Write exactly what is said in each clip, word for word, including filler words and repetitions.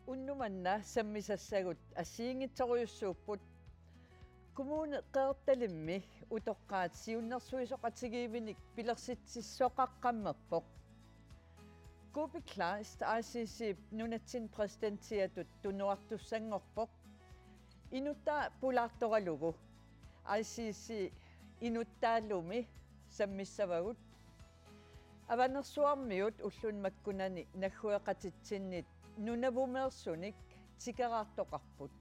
Unnuk manna sammisassagut assigiinngitsorujussuupput. Kommune Qeqertalimmi utoqqaat siunnersuisoqatigiivinik pilersitsisoqaqqammerpoq. Kuupik Kleist I C C-p nunatsinni præsidentiatut tunuartussanngorpoq. Inuttaa pulaartoralugu I C C inuttaalumi sammissavagut. Avanersuarmiut ulluni makkunani naggueqatitsinnit nunavumeersunik tikeraartoqarput.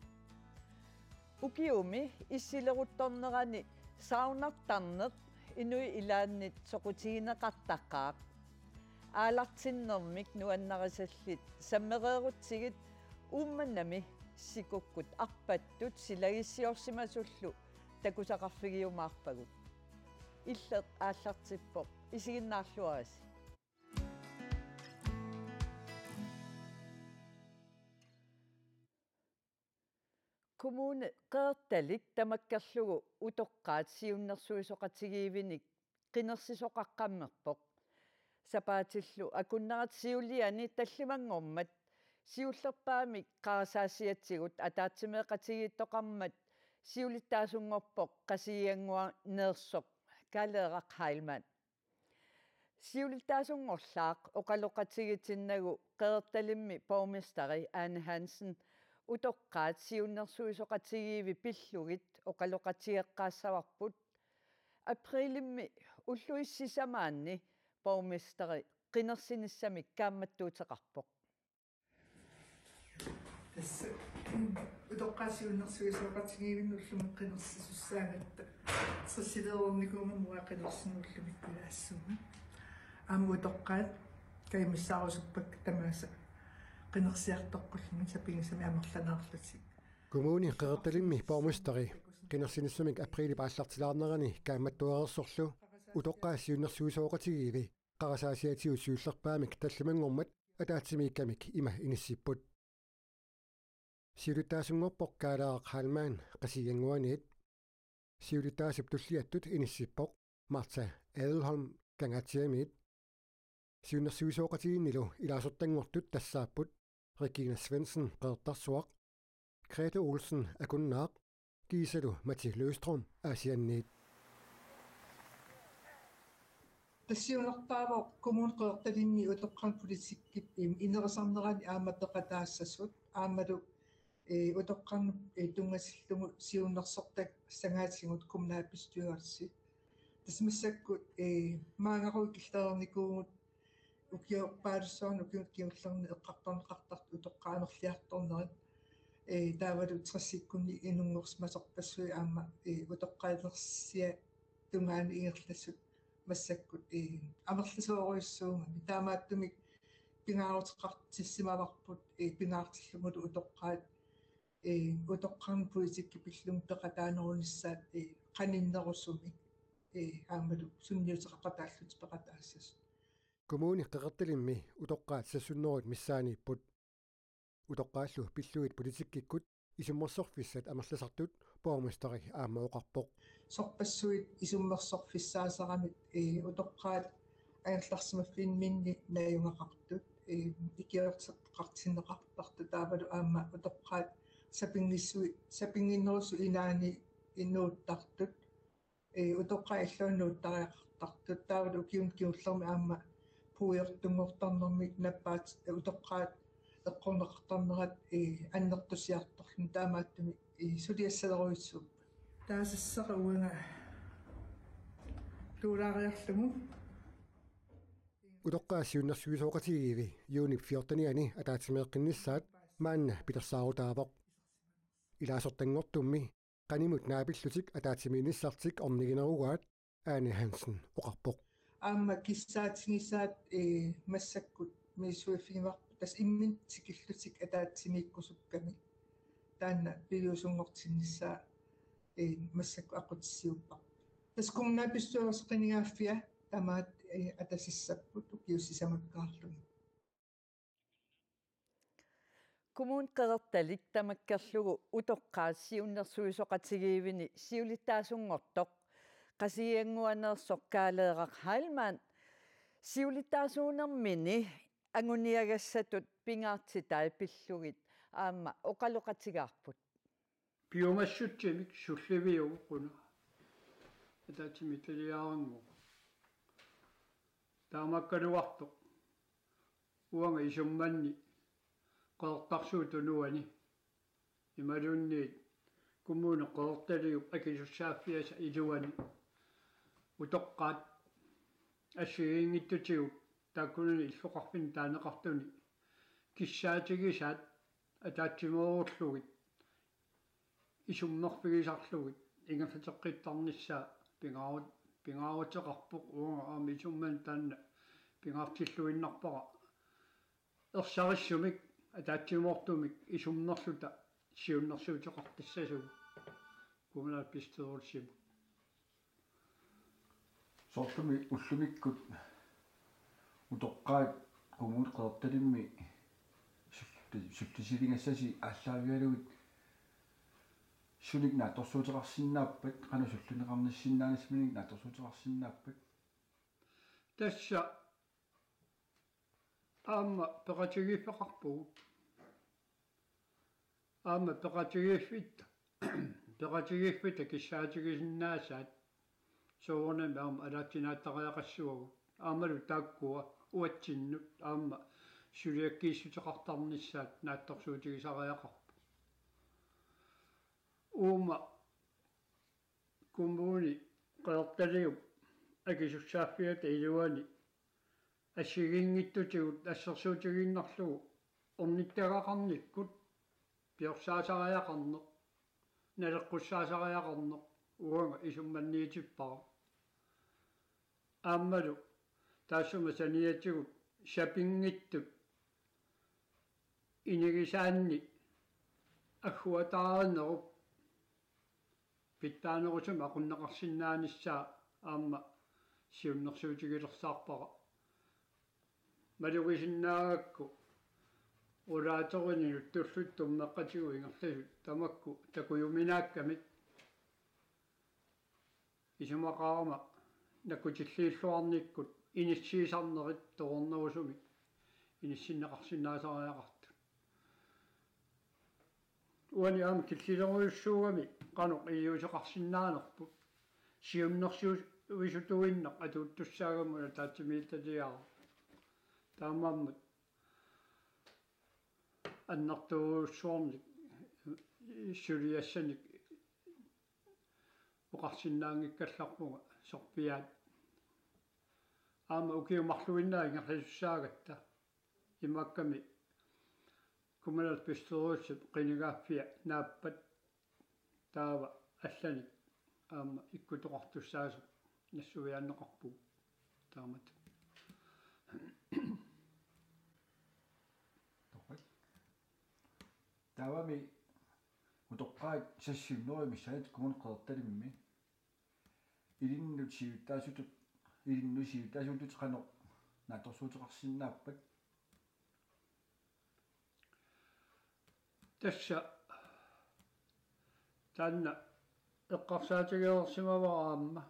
Ukiumi issileruttornerani saunartarneq inuit ilaannit soqutigineqartaqaaq. Aalartinnermik nuannarisallit sammereerutsigit Uummannami sikukkut arpattut silagissiorsimasullu takusaqarfigiumaarpagut. Illeq aallartippoq, isiginnaarluarisi. Kommune Qeqertalik tamakkerlugu utoqqaat siunnersuisoqatigiivinik qinersisoqaqqammerpoq. Sapaatillu akunnerata siuliani tallimanngormat siullerpaamik qarasaasiatigut ataatsimeeqatigiittoqarmat siulittaasunngorpoq Qasigiannguaneersoq Karl-Erik Heilmann. Siulittaasunngorlaaq oqaloqatigitinnagu Qeqertalimmi borgmesteri Ane Hansen utoqqaat siunnersuisoqatigiivi pillugit oqaloqatigeqqaassavarput. Aprilimmi ulluissisamaanni borgmesteri qinersinissamik kaammattuuteqarpoq. Tassa utoqqaat siunnersuisoqatigiivinik ullumi qinersisussaagatta. Tresileerunikuugama uanga qinersinut ullumi ilaassuunga. Aamma utoqqaat kajumissaarusuppakkit tamaasa qinersiartoqqullutik sapinngisamik amerlanerlutik. Kommune Qeqertalimmi borgmesteri qinersinissamik aprilip aallartilaarnerani kaammattuareersorlu utoqqaat siunnersuisoqatigiivi qarasaasiatigut siullerpaamik tallimanngormat ataatsimiikkamik ima inissipput. Siulittaasunngorpoq Karl-Erik Heilmann Qasigiannguaniit. Siulittaasup tulliattut inissippoq Martha Adelholm Kangaatsiamiit. Siunnersuisoqatigiinnilu ilaasortanngortut tassaapput Regina Svendsen Qeqertarsuaq, Grete Olsen Akunnaaq, kiisalu Mati Løgstrøm Aasianniit. Tassa siunertaavoq Kommune Qeqertalimmi utoqqarnut politikkip, em, inerisarnerani aamma peqataassasut, aammalu, eh, utoqqarnut, eh, tunngatillugu siunnersortassagaatigut kommunalbestyrelsi. Tassa massakkut, eh, maanngaruit killereernikuuvugut ukiorpaalussuarni ukiuni kingullerni eqqartorneqartartut utoqqaat amerliartornerat, eh, taavalu tressikkunni inunngorsimasorpassuit aamma, eh, utoqqalinersiat tungaanut ingerlasut massakkut, eh, amerlasoorujussuugamik. Taamaattumik pingaaruteqartissimavarput, eh, pingaartillugulu utoqqaat, eh, utoqqarnut politikkip pillugit peqataanerunissaat, eh, qaninnerusumik, eh, aammalu sunniuteqaqataallutik peqataassasut. Kommune Qeqertalimmi utoqqaat seks hundrede missaaniipput. Utoqqaallu pillugit politikkikkut isummersorfissat amerlasartut borgmesteri aamma oqarpoq. Sorpassuit isummersorfissaasaramik, eh, utoqqaat angerlarsimaffimmini najugaqartut, eh, ikiorteqartinneqartartut taavalu aamma utoqqaat sapinngissui-, sapinnginnerusut inaanni nuuttartut, eh, utoqqaat illuanni nuuttariaqartartut, taavalu ukiuni kingullermi aamma puigortunngortarnermik nappaat, eh, utoqqaat eqqorneqartarnerat, eh, annertusiartorluni, taamaattumik, eh, suliassalerujussuupput. Taasassaqa uanga tuulaariarlugu. Utoqqaat siunnersuisoqatigiivi juunip fjortenianni ataatsimeeqqinnissaat maanna pilersaarutaavoq. Ilaasortanngortummi qanimut naapillutik ataatsimiinnissartik orniginerugaat Ane Hansen oqarpoq. Aamma kissaatigisaat, eh, massakkut misissuiffigivarput, tassa imminut tikillutik ataatsimiikkusukkamik. Taanna piviusunngortinnissaa, eh, massakkut aqqutissiuupparput. Tassa kommunalbestyrelsip qinigaaffia tamaat, eh, atasissapput ukiut sisamakkaarlugit. Kommune Qeqertalik tamakkerlugu utoqqaat siunnersuisoqatigiivini siulittaasunngortoq Qasigiannguaneersoq Karl-Erik Heilmann siulittaasuunermini anguniagassatut pingaartitai pillugit aamma oqaloqatigaarput. Piumassutsimik sulliviuvoq una. Ataatsimiititaliaraanni. Taamaakkaluartoq uanga isummanni Qeqertarsuup Tunuani imaluunniit Kommune Qeqertaliup akisussaaffiata iluani utoqqaat assigiinngitsutigut taakkunani illoqarfinni taaneqartuni kissaatigisaat ataatsimoorullugit isummerfigisarlugit ingerlateqqittarnissaa pingaarut-, pingaaruteqarpoq uanga aamma isummanni taanna pingaartilluinnarpara ersarissumik ataatsimoortumik isummerluta siunnersuuteqartassasugut kommunalbestyrelsimut. Soorlumi ullumikkut utoqqaat Kommune Qeqertalimmi sul-, sullissiligassasi aallaavigalugit sunik naatsorsuuteqarsinnaappat, qanoq sullineqarnissinnaanissamik naatsorsuuteqarsinnaappat? Tassa aamma peqatigiiffeqarpugut. Aamma peqatigiiffitta, peqatigiiffitta kissaatigisinnaasat soorunami aamma alaatsinaatariaqassavagut. Aammalu taakkua uatsinnut aamma suliakkiissuteqartarnissaat naatsorsuutigisariaqarpoq. Uuma Kommune Qeqertaliup akisussaaffiata iluani assigiinngitsutigut assersuutigiinnarlugu ornittagaqarnikkut piorsaasariaqarneq, naleqqussaasariaqarneq uanga isummanniitippara. Aammalu taassuma saniatigut sapinngitsut inigisaanni agguataarinerup pitsaanerusumik aqunneqarsinnaanissaa aamma siunnersuutigilersaarpara. Malugisinnaagakku rollatoriniluttullu tummeqqatigut ingerlasut tamakku takujuminaakkamik isumaqarama nakkutilliilluarnikkut inissiisarnerit toornerusumik inissinneqarsinnaasariaqartut. Uani aamma killilerujussuugami qanoq iliuuseqarsinnaanerput. Siunnersuisutuinnaq atuuttussaagamik una ataatsimiititaliaq. Taamaammat annertoorujussuarnik suliassanik oqarsinnaanngikkallarpunga sorpiaat. Aamma ukiut marluinnaat ingerlasussaagatta. Imaakkami kommunalbestyrelsip qinigaaffia naappat taava allanik aamma ikkutoqartussaasoq nassuiaanneqarpugut taamatut. Torrak. Taavami utoqqaat seks hundrede missaat Kommune Qeqertalimmi ilinnut siulittaasutut, ilinnut siulittaasutut qanoq naatsorsuuteqarsinnaappat? Tassa taanna eqqarsaatigereersimavara aamma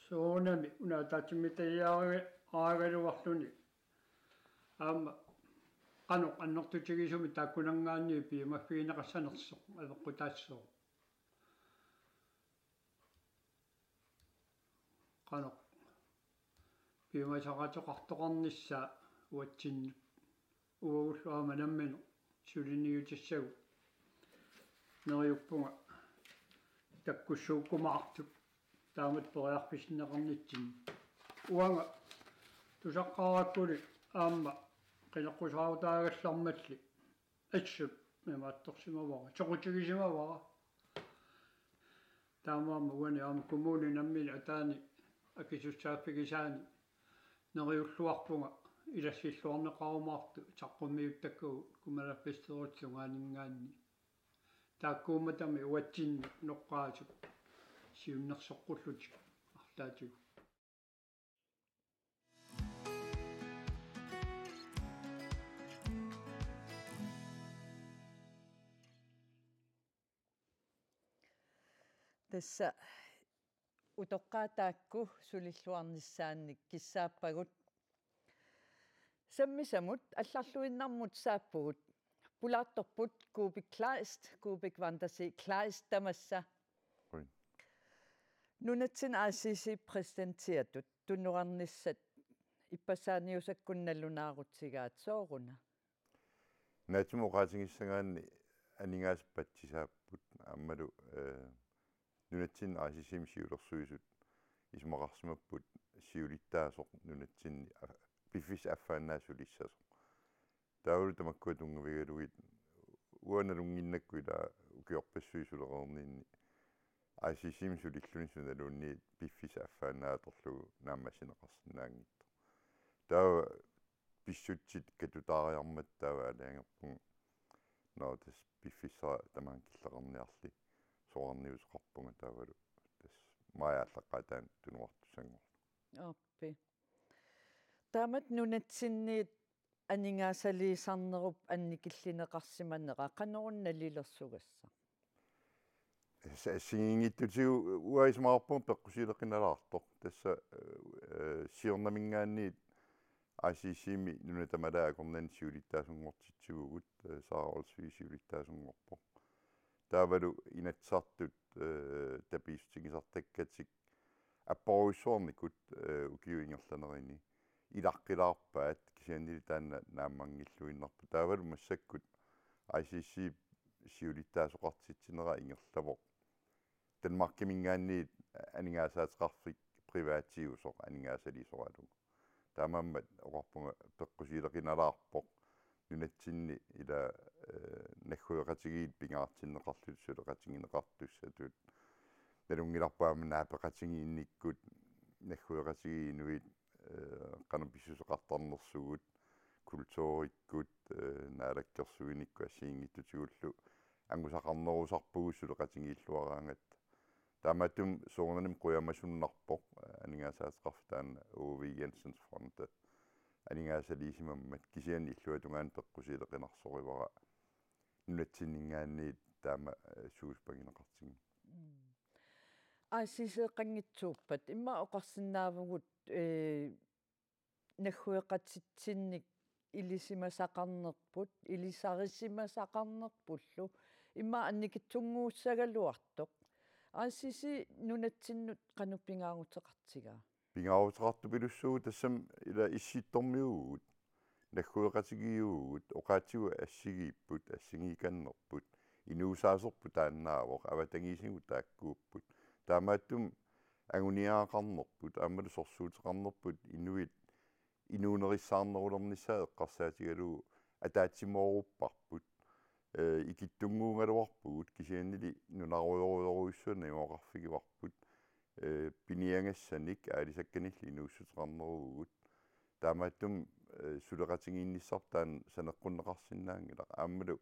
soorunami una ataatsimiititaliaraluarluni aamma qanoq annertutigisumik taakkunanngaanniit piumaffigineqassanersoq aveqqutaassooq. Qanoq piumasaqaateqartoqarnissaa uatsinnut uagullu aamma nammineq suliniutissagut neriuppunga takkussuukkumaartut taamatut periarfissinneqarnitsinni. Uanga tusaqqaarakku aamma qineqqusaarutaagallarmalli assut imaattorsimavara, soqutigisimavara. Taamaammat uani aamma kommuni nammineq ataani akisussaaffigisaani neriulluarpunga ilassilluarneqarumaartut saqqummiuttakkagut kommunalbestyrelsilluunniit. Taakkuummatami uatsinnut noqqaasut siunnersoqqullutik arlaatigut. Tassa utoqqaat taakku sulilluarnissaannik kissaappagut. Sammisamut allarluinnarmut saappugut. Pulaartorput Kuupik Kleist, Kuupik Wandasi Kleist tamassa. Qujan. Nunatsinni A C C præsidentiatut tunuarnissat ippassaaniusakkunnalu naarutigaat sooruna? Naatsumik oqaatigissagaanni aningaasat patsisaapput aammalu, eh, nunatsinni A C C-mi siulersuisut isumaqarsimapput siulittaasoq nunatsinni a-, piffissap affaannaa sulissasoq. Taavalu tamakkua tunngavigalugit uanga nalunnginnakku ila ukiorpassuit sulereerninni A C C-mi sulilluni sunaluunniit piffissap affaannaa atorlugu naammassineqarsinnaanngitsoq. Taava pissutsit katutaariarmata taava aalajangerpunga: Nå, tassa piffissaq tamaanga killeqarniarli soraarniuteqarpunga taavalu tassa maajip aallaqqaataani tunuartussanngorlunga. Aappi. Taamatut nunatsinniit aningaasaliisarnerup annikillineqarsimanera qanoruna nalilersugassaq? Tassa assigiinngitsutigut uanga isumaqarpunga peqqusileqinalaartoq. Tassa, eh, siornaminngaanniit A C C-mi nuna tamalaat akornanni siulittaasunngortitsivugut, eh, Sara Olsvig siulittaasunngorpoq. Taavalu Inatsisartut, eh, tapiissutigisartakkatik apparujussuarnikut, eh, ukiut ingerlanerini ilaqqilaarpaat, kisiannili taanna naammanngilluinnarpoq. Taavalu massakkut A C C siulittaasoqartitsinera ingerlavoq Danmarkiminngaanniit aningaasaateqarfik privaatiusoq aningaasaliisoralugu. Taamaammat oqarpunga peqqusileqinalaarpoq nunatsinni ila, eh, naggueqatigiit pingaartinneqarlutik suleqatigineqartussatut, nalunngilarput aamma naapeqatigiinnikkut naggueqatigiit inuit, eh, qanoq pissuseqartarnersugut, kulturikkut, eh, naalakkersuinikkut assigiinngitsutigullu angusaqarnerusarpugut suleqatigiilluaraangatta. Taamaattumik soorunami qujamasunnarpoq, eh, aningaasaateqarfik taanna Aage V. Jensens Fonde aningaasaliisimammat, kisianni illuatungaani peqqusileqinarsorivara nunatsinninngaanniit taama, eh, suuspagineqartigu. Mm. A C C-eqanngitsuuppat immaqa oqarsinnaavugut, eh, naggueqatitsinnik ilisimasaqarnerput, ilisarisimasaqarnerpullu, immaqa annikitsunnguussagaluartoq. A C C nunatsinnut qanoq pingaaruteqartigaa? Pingaaruteqartupilussuuvoq, tassami ila Issittormiuuvugut, naggueqatigiiuuvugut, oqaatsigut assigiipput, assigiikannerput, inuusaaserput taannaavoq, avatangiisigut taakkuupput. Taamaattumik anguniagaqarnerput aammalu sorsuuteqarnerput inuit inuunerissaarnerulernissaat eqqarsaatigalugu ataatsimoorupparput. Eh, ikittunnguugaluarpugut, kisiannili nunarujorujorujussuaq najugaqarfigivarput. Eh, piniagassanik aalisakkanillu inuussuteqarneruvugut. Taamaattumik, eh, suleqatigiinnissarput taanna saneqqunneqarsinnaanngilaq. Aammalu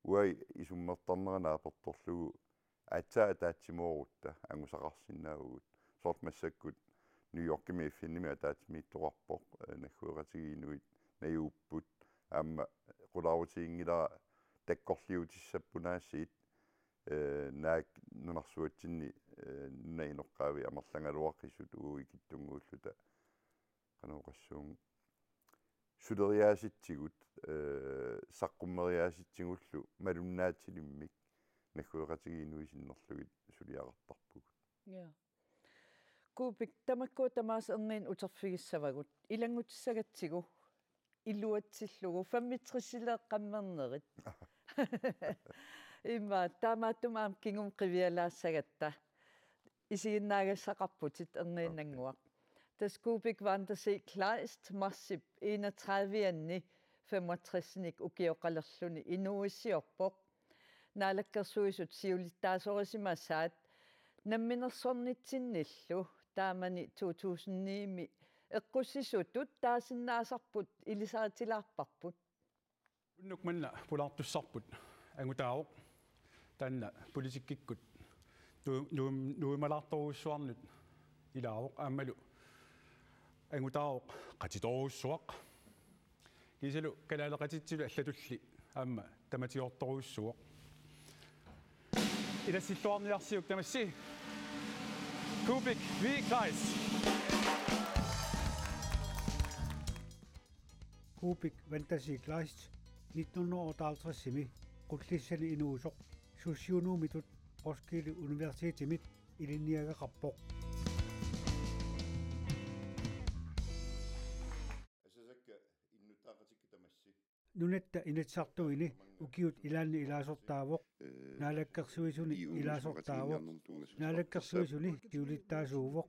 uanga isummertarnera naapertorlugu aatsaat ataatsimoorutta angusaqarsinnaavugut. Soorlu massakkut New Yorkimi F N-imi ataatsimiittoqarpoq, eh, naggueqatigiit inuit najuupput, aamma qularuutiginngilara takkorliutissappunaasiit, eh, naak nunarsuatsinni, eh, nunap inoqqaavi amerlagaluaqisut uagut ikittunnguulluta, qanoq oqassuunga, suleriaasitsigut, eh, saqqummeriaasitsigullu malunnaatilimmik naggueqatigiit inuit sinnerlugit suliaqartarpugut. Ja. Kuupik, tamakkua tamaasa erniinnaq uterfigissavagut. Ilanngutissagatsigu iluatsillugu femogtresileeqqammernerit. Immaqa taamaattumik aamma kingumut qivialaassagatta isiginnaagassaqarputit erniinnannguaq. Tassa Kuupik Wandasi Kleist marsip enogtredive-anni femogtres-inik ukioqalerluni inuuissiorpoq. Naalakkersuisut siulittaasorisimasaat namminersornitsinnillu taamani to tusind ni-mi eqqussisutut taasinnaasarput ilisaritilaarparput. Unnuk manna pulaartussarput angutaavoq. Taanna politikkikkut nu-, nu-, nuimalaartorujussuarnut ilaavoq aammalu angutaavoq qatitorujussuaq. Kiisalu kalaaleqatitsilu allatulli aamma tamatigoortorujussuuvoq. Ilassilluarniarsiuk tamassi. Kuupik V. Kleist. Kuupik Wandasi Kleist. nitten hundrede og otteoghalvtredsimi Qullissani inuusoq sosionomitut Roskilde Universitetimit ilinniagaqarpoq. Asasakka innuttaaqatikka tamassi. Nunatta Inatsisartuini ukiut ilaanni ilaasortaavoq. Naalakkersuisuni ilaasortaavoq. Naalakkersuisuni siulittaasuuvoq.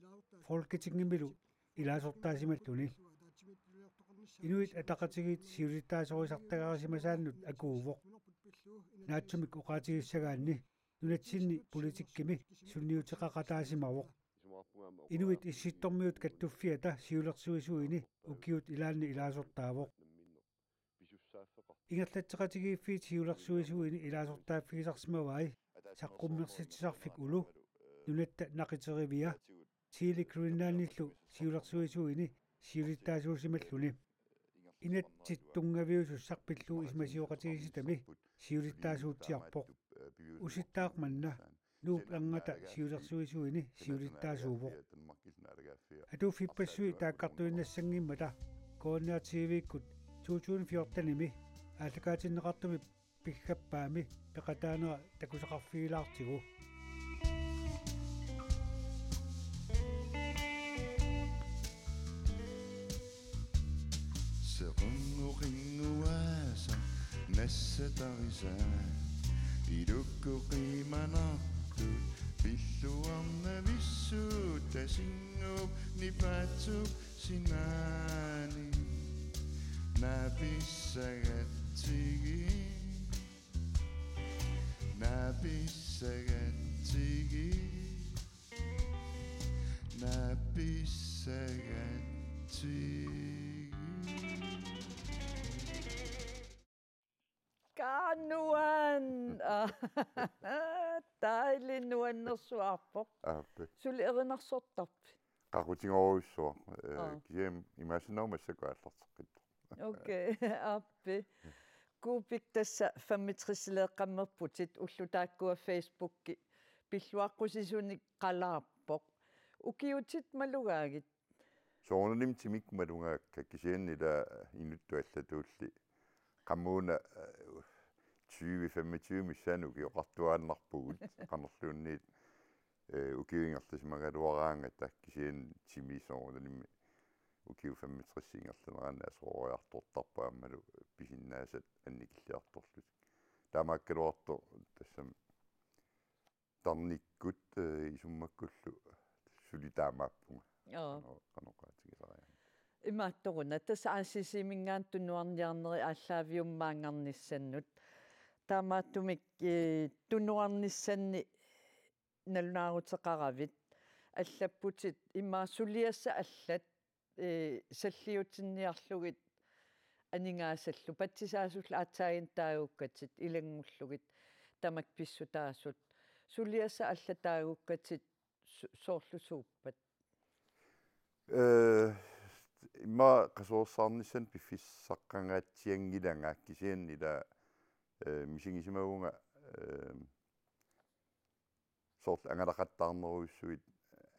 Folketingimilu ilaasortaasimalluni. Inuit Ataqatigiit siulittaasorisartagarisimasaannut akuuvoq. Naatsumik oqaatigissagaanni nunatsinni politikkimi sunniuteqaqataasimavoq. Inuit Issittormiut Kattuffiata siulersuisuini ukiut ilaanni ilaasortaavoq. Ingerlatseqatigiiffiit siulersuisuini ilaasortaaffigisarsimavai saqqummersitsisarfik Ulu, nunatta naqiteriviat, Tele Greenlandillu siulersuisuini siulittaasuusimalluni. Inatsit tunngaviusussaq pillugu isumasioqatigiissitami siulittaasuutsiarpoq. Usittaaq manna Nuup Erngata siulersuisuini siulittaasuuvoq. Atuuffippassuit taakkartuinnassanngimmata K N R T V-kkut to tusind fjortenimi aallakaatinneqartumi piggappaami peqataanera takusaqarfigilaartigu. Sequnguqinguaasa nassatarisai ilukkuqimanartut pilluarnavissut tasingup nipaatsuk sinaani. Naapissagatsigu, naapissagatsigu, naapissagatsigu. Qaa nuann-, dejlig nuannersuarpoq. Aappi. Suli erinarsortarpit? Qaqutigorujussuaq, eh, Aa. Kisianni imaassinnaavoq massakkut aallarteqqittoq. Okay, aappi. Kuupik tassa femogtresileeqqammerputit ullut taakkua Facebooki pilluaqqusisunik qalaarpoq. Ukiutit malugaagit? Soorunalimi timikkut malugaakka kisianni ila inuttut allatuulli. Qamuuna, eh, tyve femogtyve missaani ukioqartuaannarpugut qanorluunniit, eh, ukiut ingerlasimagaluaraangata kisianni timi soorunalimi ukiut femogtres ingerlaneranni aseroriartortarpoq aammalu pisinnaasat annikilliartorlutik. Taamaakkaluartoq tassami tarnikkut, eh, isummakkullu suli taamaappunga. Joo. Qano-, qanoq oqaatigisariaqarnersoq. Imaattoruna, tassa A C C-minngaanniit tunuarniarneri aallaaviumaannarnissannut. Taamaattumik, eh, tunuarnissanni nalunaaruteqaravit. Allapputit immaqa suliassat allat, eh, salliutinniarlugit aningaasallu patsisaasullu aatsaaginnaq taagukkatit ilanngullugit tamakku pissutaasut. Suliassat allat taagukkatit su-, soorlu suuppat? Eh, immaqa qasuersaarnissannut piffissaqqangaatsianngilanga kisianni ila, eh, misigisimavunga, eh, soorlu angalaqattaarnerujussuit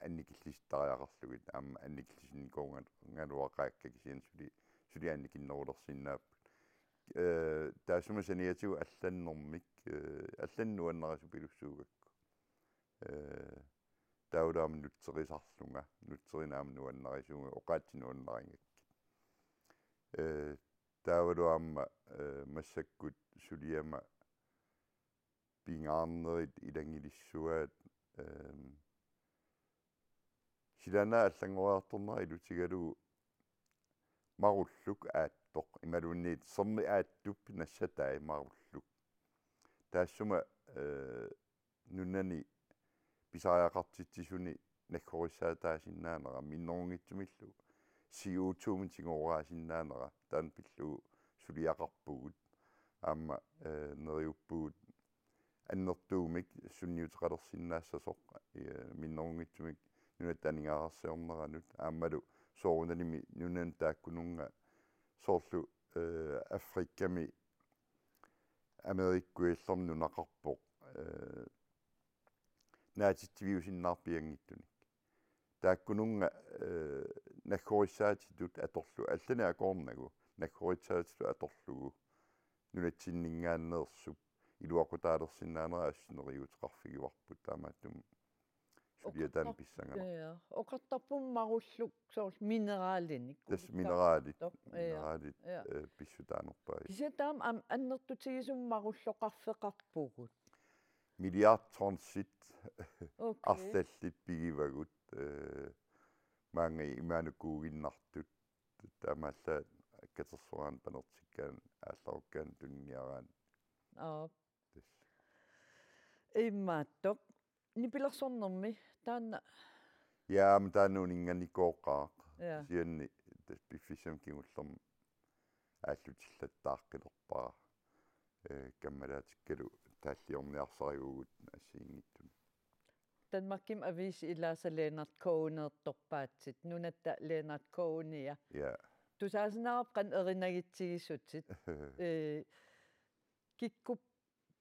annikillisittariaqarlugit aamma annikillisinnikuugaluaqaakka kisianni suli, suli annikinnerulersinnaapput. Eh, taassuma saniatigut allannermik, eh, allanneq nuannarisupilussuugakku. Eh, taavalu aamma nutserisarlunga, nutserineq aamma nuannarisuugakku, oqaatsit nuannarigakkit. Eh, taavalu aamma, eh, massakkut suliama pingaarnerit ilanngilissuaat, ehm, silaannaap allanngoriartornera ilutigalugu marulluk aattoq, imaluunniit sermit aattup nassatai marulluk. Taassuma, eh, nunani pisariaqartitsisuni naggorissaataasinnaanera, minnerunngitsumillu C O two-mik tigoraasinnaanera, taanna pillugu suliaqarpugut. Aamma, eh, neriuppugut annertuumik sunniuteqalersinnaassasoq, eh, minnerunngitsumik nunatta aningaasarsiorneranut, aammalu soorunalimi nunani taakkununnga soorlu, eh, Afrikami Amerikkuillermi nunaqarpoq, eh, naatitsiviusinnaarpianngitsunik. Taakkununnga, eh, naggorissaatitut atorlugu, allanik akoornagu, naggorissaatitut atorlugu, nunatsinninngaanneersup iluaqutaalersinnaanera assut neriuuteqarfigivarput, taamaattumik suliaq taanna pissanganarpoq. Ja, oqartarput marullu soorlu mineralinik. Tassa mineralit, oqartartoq. Ja, mineralit, ja, eh, pissutaanerpaat. Kisianni taama am-, annertutigisumik marulloqarfeqarpugut. Milliardtonsit, okay, arlallit pigivagut, eh, maanga imaanikuuginnartut, taamaallaat katersugaanni panertikkaanni aallarukkaanni tuniniaraanni. Aap. Tassa. Imaattoq. Nipilersornermi taanna. Ja, aamma taanna uninnganikooqaaq. Ja. Kisianni tassa piffissami kingullermi aallutillattaaqqilerpara. Eh, kammalaatikkalu taalliorniarsarivugut assigiinngitsunik. Danmarkimi aviisi ilaasa Lennert Kogeneertorpaatsit, nunatta Lennert Kogenea. Ja. Tusaasinnaarpara qanoq erinagitsigisutit. Eh, kikkut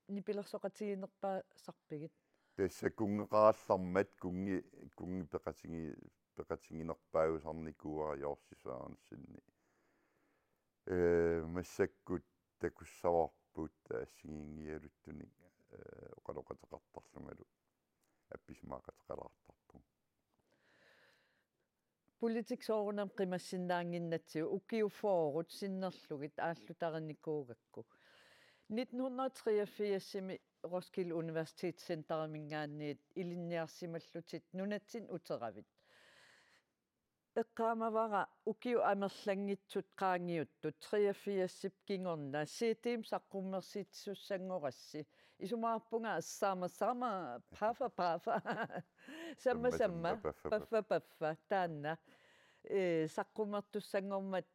nipilersoqatiginerpaasarpigit? Tassa kunngeqarallarmat kunngi-, kunngi peqatigi-, peqatiginerpaajusarnikuuara Jorsi Sørensenip. Eh, massakkut takussavarput assigiinngialuttunik, eh, oqaloqateqartarlungalu appisimaaqateqalaartarpugut. Politik soorunami qimassinnaannginnatsigu ukiut fyrret sinnerlugit aallutarinikuugakku. Nitten hundrede treogfirsimi Roskilde Universitetscenteriminngaanniit ilinniarsimallutit nunatsinni uteravit. Eqqaamavara ukiut amerlanngitsut qaangiuttut treogfirsip kingorna C D-mik saqqummersitsisussanngorassi. Isumaqarpunga Summer Summer, Paffa Paffa. Samma Samma Samma, Samma, Paffa Paffa Paffa. Paffa. Taanna. Eh, saqqummertussanngormat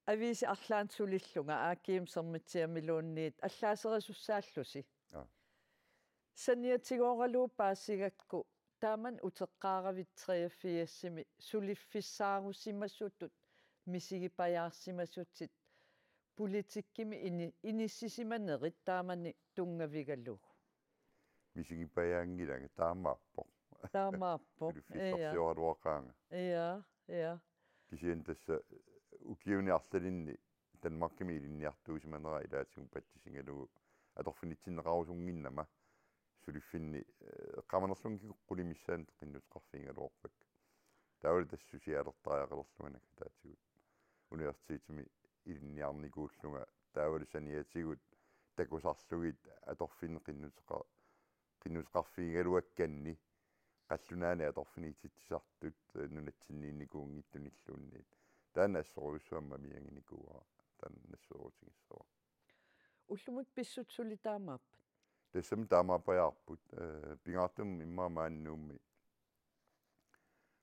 aviisi arlaannik sulillunga A G-mi Sermitsiamiluunniit allaaserisussaallunga. Aa. Saniatigooralugu paasigakku taamani uteqqaaravit treogfirsimi suliffissaarusimasutut misigipajaarsimasutit politikkimi ini-, inissisimanerit taamani tunngavigalugu. Misigipajaanngilanga, taamaappoq. Taamaappoq. Suliffissarsioraluaqaanga. Ja, ja. Kisianni tassa ukiuni arlalinni Danmarkimi ilinniartuusimanera ilaatigut patsisigalugu atorfinitsinneqarusunnginnama suliffinni, eh, eqqaamanerlunga kikkut qulit missaanni qinnuteqarfigigaluarpakka. Taavalu tassa susialertariaqalerlunga naggataatigut universitetimi ilinniarnikuullunga taavalu saniatigut takusarlugit atorfinni qinnuteqa-, qinnuteqarfigigaluakkanni qallunaanit atorfiniititsisartut, eh, nunatsinniinnikuunngitsunilluunniit. Taanna assorujussuaq aamma miaginikuuara, taanna nassuerutigissavara. Ullumi pissutsit suli taamaappat? Tassami taamaappajaarput, eh, pingaartumik immaqa maani Nuummi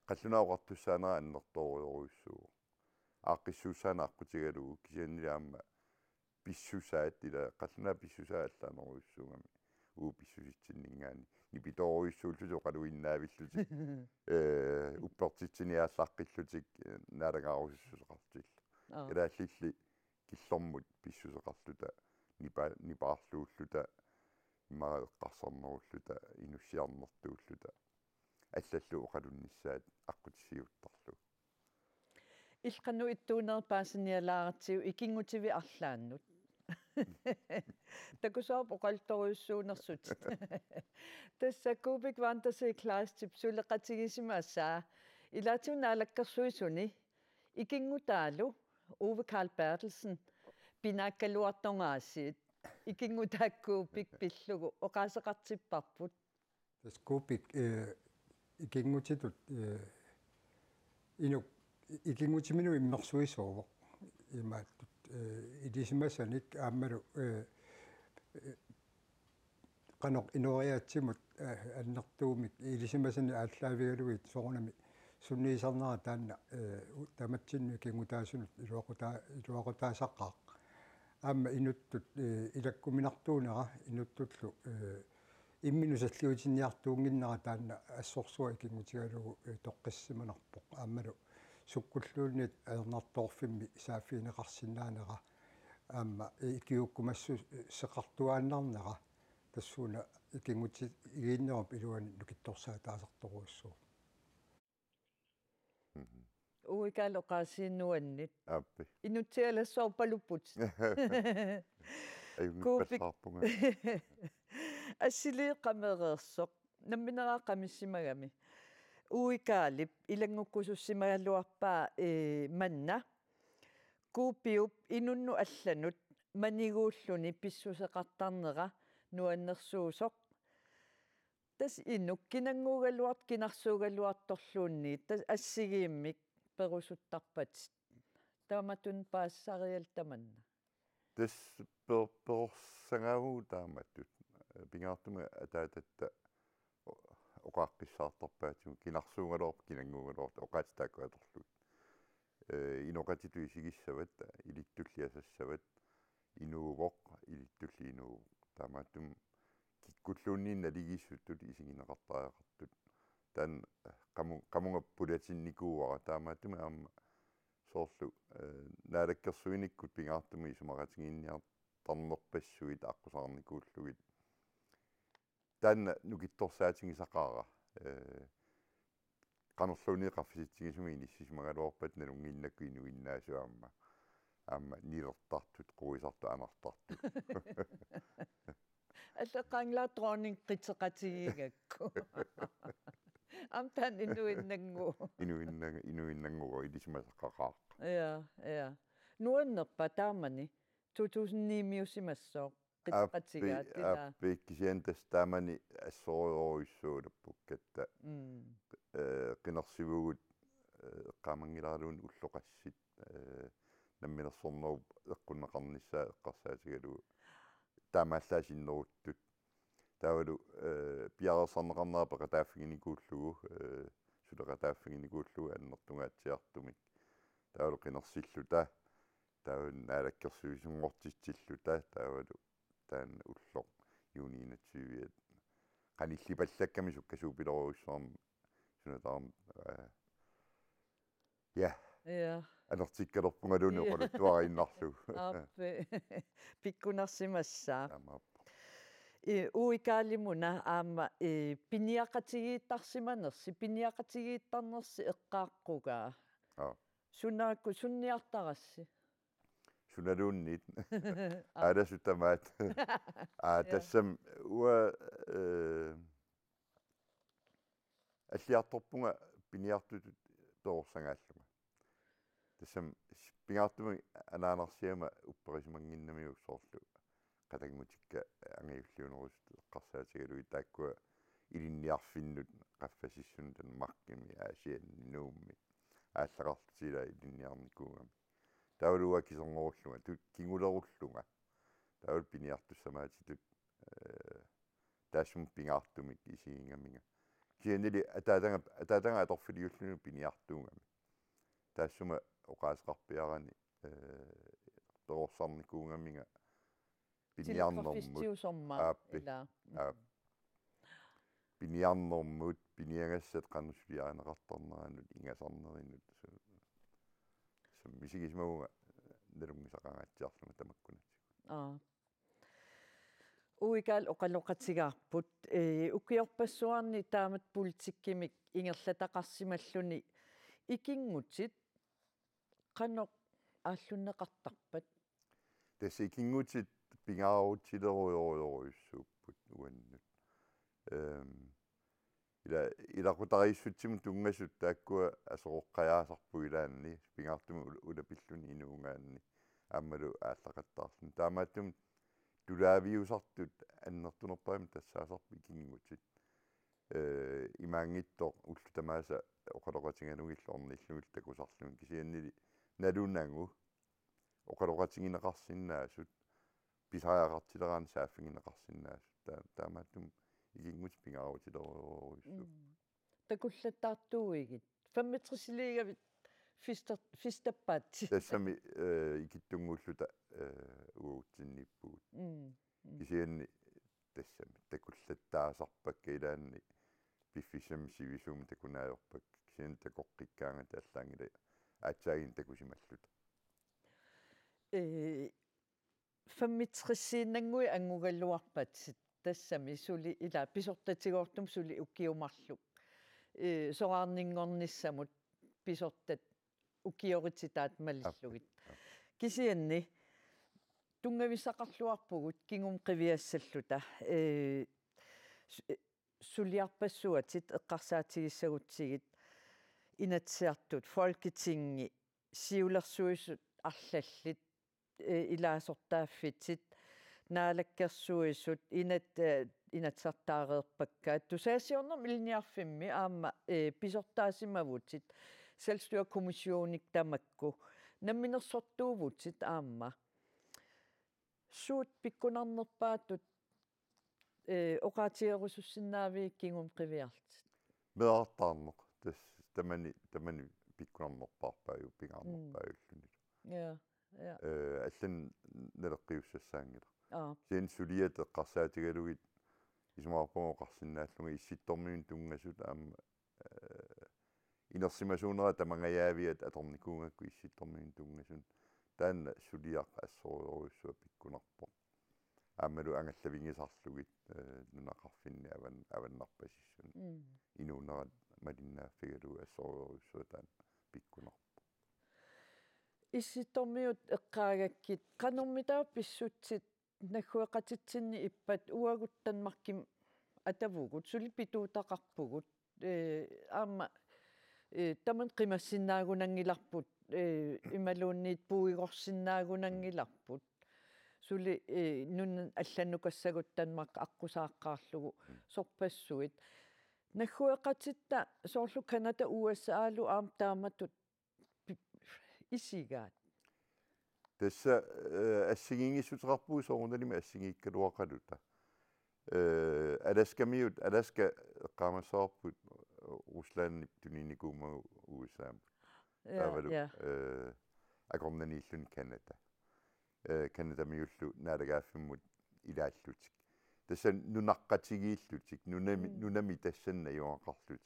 qallunaat oqartussaanera annertoorujorujussuuvoq. Aaqqissuussaaneq aqqutigalugu kisiannili aamma pissusaat, ila qallunaat pissusaat allaanerujussuugamik uagut pissusitsinninngaanniit. Nipitoorujussuullutik oqaluinnaavillutik. Eh, uppertitsiniaallaqqillutik, eh, naalagaarusussuseqarlutillu. Aa. Kalaallilli killormut pissuseqarluta, nipa-, nipaarluulluta, immaqa eqqarsarnerulluta, inussiarnertuulluta. Allallu oqalunnissaat aqqutissiuuttarlugu. Illit qanoq ittuunerit paasinialaaratsigu ikinngutivit arlaannut? Takusaarput oqaluttorujussuunersutit. Tassa Kuupik Wanders Kleistip suleqatigisimasaa. Ilaatigut Naalakkersuisuni ikinngutaalu Ove Karl Berthelsen pinaakkaluartoq aasiit ikinngutaat Kuupik pillugu oqaaseqartipparput. Tassa Kuupik, eh, ikinngutitut, eh, inuk ikinngutiminut immersuisuuvoq. Imaattut, eh, ilisimasanik aammalu, eh, eh, qanoq inooriaatsimut, eh, annertuumik ilisimasanik aallaavigalugit soorunami sunniisarnera taanna, eh, u-, tamatsinnut ikinngutaasunut iluaqutaa-, iluaqutaasaqaaq. Aamma inuttut, eh, ilakkuminartuunera inuttullu, eh, imminut salliutinniartuunnginnera taanna assorsuaq ikinngutigalugu, eh, toqqissisimanarpoq. Aammalu sukkulluunniit ajornartoorfimmi saaffigineqarsinnaanera aamma ikiuukkumassuseqartuaannarnera tassuuna ikinngutigiinnerup iluani nukittorsaataasartorujussuuvoq. Mhm. Uikaalip oqaasii nuannit. Aappi. Inutsialassuarpalupputit. Kuupik- Ajunngippallaarpunga. Assiliiq qamereersoq. Nammineq qamissimagami. Uikaalip ilanngukkusussimagaluarpaa, ee, manna. Kuupiup inunnut allanut maniguulluni pissuseqartarnera nuannersuusoq. Tassa inuk kinannguugaluartoq kinarsuugaluartorluunniit tassa assigiimmik perusuttarpatit. Taamatut paasisarialuit tamanna. Tassa per-, perorsagaavugut taamatut. Pingaartumik ataatatta o-, oqaaqqissaartarpaatigut kinarsuugaluarpat kinannguugaluartoq oqaatsit taakku atorlugit. Ee, inoqatitut isigissavat, ilittulli asassavat, inuuvoq, ilittulli inuuvoq. Taamaattumik kikkulluunniit naligiissutut isigineqartariaqartut. Taanna qamu-, qamunga pulatinnikuuara taamaattumik aamma soorlu, ee, naalakkersuinikkut pingaartumik isumaqatigiinniartarnerpassuit aqqusaarnikuullugit. Taanna nukittorsaatigisaqaara, ee, qanorluunniit qaffasitsigisumik inissisimagaluarpat nalunnginnakkit inuinnaasut aamma. Aamma nilertartut, quisartut, anartartut. Allat qaangilaat dronning qiteqatigiigakku. Aamma taanna inuinnanngu-. Inuinnang-, inuinnannguaq ilisimasaqaqaaq. Ja, ja. Nuannerpa taamani to tusind ni-miusimassooq qiteqatigaat ilaa. Aappi, kisianni tassa taamani assorujorujussuulerpukkatta. Mm. Ee, qinersivugut, ee, eqqaamanngilaraluunniit ulloqassit, ee, namminersornerup eqqunneqarnissaa eqqarsaatigalugu. Taamaallaat sinneruttut. Taavalu, ee, piareersarneqarnera peqataaffiginikuullugu, ee, suleqataaffiginikuullugu annertungaatsiartumik. Taavalu qinersilluta. Taavalu naalakkersuisunngortitsilluta. Taavalu taanna ulloq juuni enogtyve. Qanillipallakkami sukkasuupilorujussuarmik sunataarm-, ee, ja. Ja. Anertikkalerpungaluunniit oqaluttuariinnarlugu. Aappi. Pikkunarsimassaaq. Taamaappoq. Ee, Uikaalimuna aamma, ee, piniaqatigiittarsimanersi, piniaqatigiittarnersi eqqaaqqugaa. Aa. Sunaakku sunniartarassi? Sunaluunniit. Aalasut tamaat. Aa, Ja. Tassami uanga, ee, alliartorpunga piniartutut perorsagaallunga. Tassami s-, pingaartumik anaanarsiama upperisimanngimmat soorlu qatanngutikka angajulliunerusut eqqarsaatigalugit taakkua ilinniarfinnut qaffasissunut Danmarkimi, Aasianni, Nuummi aallaqarlutik ilaa ilinniarnikuugamik. Taavalu uanga kisernerullunga, tu-, kingulerullunga. Taavalu piniartussamaatitut, ee, taassuma pingaartumik isigigaminga. Kisiannili ataataga, ataataga atorfiliulluni piniartuugami. Taassuma oqaaseqarpiarani, ee, perorsarnikuugaminga piniarnermut. Telegrafistiusorma. Aappi. Ilaa. Aap. Piniarnermut, piniagassat qanoq suliarineqartarneranut, ingasarnerinut. Su-, su-, misigisimavunga nalunngisaqangaatsiarlunga tamakkunatigut. Aa. Uikaal oqaloqatigaarput, ee, ukiorpassuarni taamatut politikkimik ingerlataqarsimalluni ikinngutit qanoq aallunneqartarpat? Tassa ikinngutit pingaarutilerujorujorujussuupput uannut. Ehm, ila, ilaqutariissutsimut tunngasut taakkua aseroqqajaasarput ilaanni, pingaartumik ula-, ulapilluni inuugaanni, aammalu aallaqattaarluni. Taamaattumik tulaaviusartut annertunerpaamik tassaasarput ikinngutit. Ee, imaanngitsoq ullut tamaasa oqaloqatigalugillu ornillugillu takusarlugit kisiannili nalunagu oqaloqatigineqarsinnaasut, pisariaqartileraanni saaffigineqarsinnaasut. Ta-, taamaattumik ikinngutit pingaarutilerujorujussuupput. Mm. Takullattaartuuigit. Femogtresiliigavit fester-, festerpaatit. Tassami, ee, ikittunnguulluta, ee, uagutsinniippugut. Mm, mm. Kisianni tassami takullattaasarpakka ilaanni piffissami sivisuumi takuneq ajorpakka. Kisianni takoqqikkaangatta allaanngilaq aatsaannguaq takusimalluta. Ee, femogtresiinnannguit anngugaluarpatit tassami suli ilaa pisortatigoortumik suli ukiut marluk. Ee, soraarninngornissamut pisortat ukiorititaat malillugit. Kisianni tunngavissaqarluarpugut kingumut qiviassalluta, ee, su-, suliarpassuatit eqqarsaatigissagutsigit Inatsisartut, Folketingi, siulersuisut arlallit, ee, ilaasortaaffitit, Naalakkersuisut, inat-, ee, inatsisartaareerpakka, tusagassiornermut ilinniarfimmi aamma, ee, pisortaasimavutit, Selvstyrekommissionik tamakku, namminersortuuvutit aamma. Suut pikkunarnerpaatut, ee, oqaatigerusussinnaavigit kingumut qiviarlutit? Meerartaarneq, tassa tamani, tamani pikkunarnerpaarpaajuvoq, pingaarnerpaajulluni. Mm. Ja, ja. Ee, allanut naleqqiussassaanngilaq. Aap. Kisianni suliat eqqarsaatigalugit isumaqarpunga oqarsinnaallunga Issittormiunut tunngasut aamma, ee, inersimasuunera tamangajaaviat atornikuugakku Issittormiunut tunngasunut. Taanna suliaq assorujorujussuaq pikkunarpoq. Aammalu angallavigisarlugit, ee, nunaqarfinni avan-, avannarpasissunik. Mm. Inuunerat malinnaaffigalugu assorujorujussuaq taanna pikkunarpoq. Issittormiut eqqaagakkit, qanormitaava pissutsit naggueqatitsinni ippat? Uagut Danmarkimi atavugut, suli pituutaqarpugut, ee, aamma, ee, tamanna qimassinnaagunanngilarput, ee, imaluunniit puigorsinnaagunanngilarput. Suli, ee, nunanut allanukassagut Danmark aqqusaaqqaarlugu. Mm. Sorpassuit. Naggueqatitta soorlu Canada, U S A-lu aamma taamatut pi-, isigaat? Tassa, ee, assigiinngissuteqarpugut soorunalimi assigiikkaluaqaluta. Ee, Alaskamiut, Alaska eqqaamassavarput Ruslandip tuninikuummagu U S A-mut. Ja, taavalu, ja. Ee, akornanniilluni Canada. Ee, Canadamiullu naalagaaffimmut ilaallutik. Tassa nunaqqatigiillutik, nunami, mm, nunami tassani najugaqarlutik.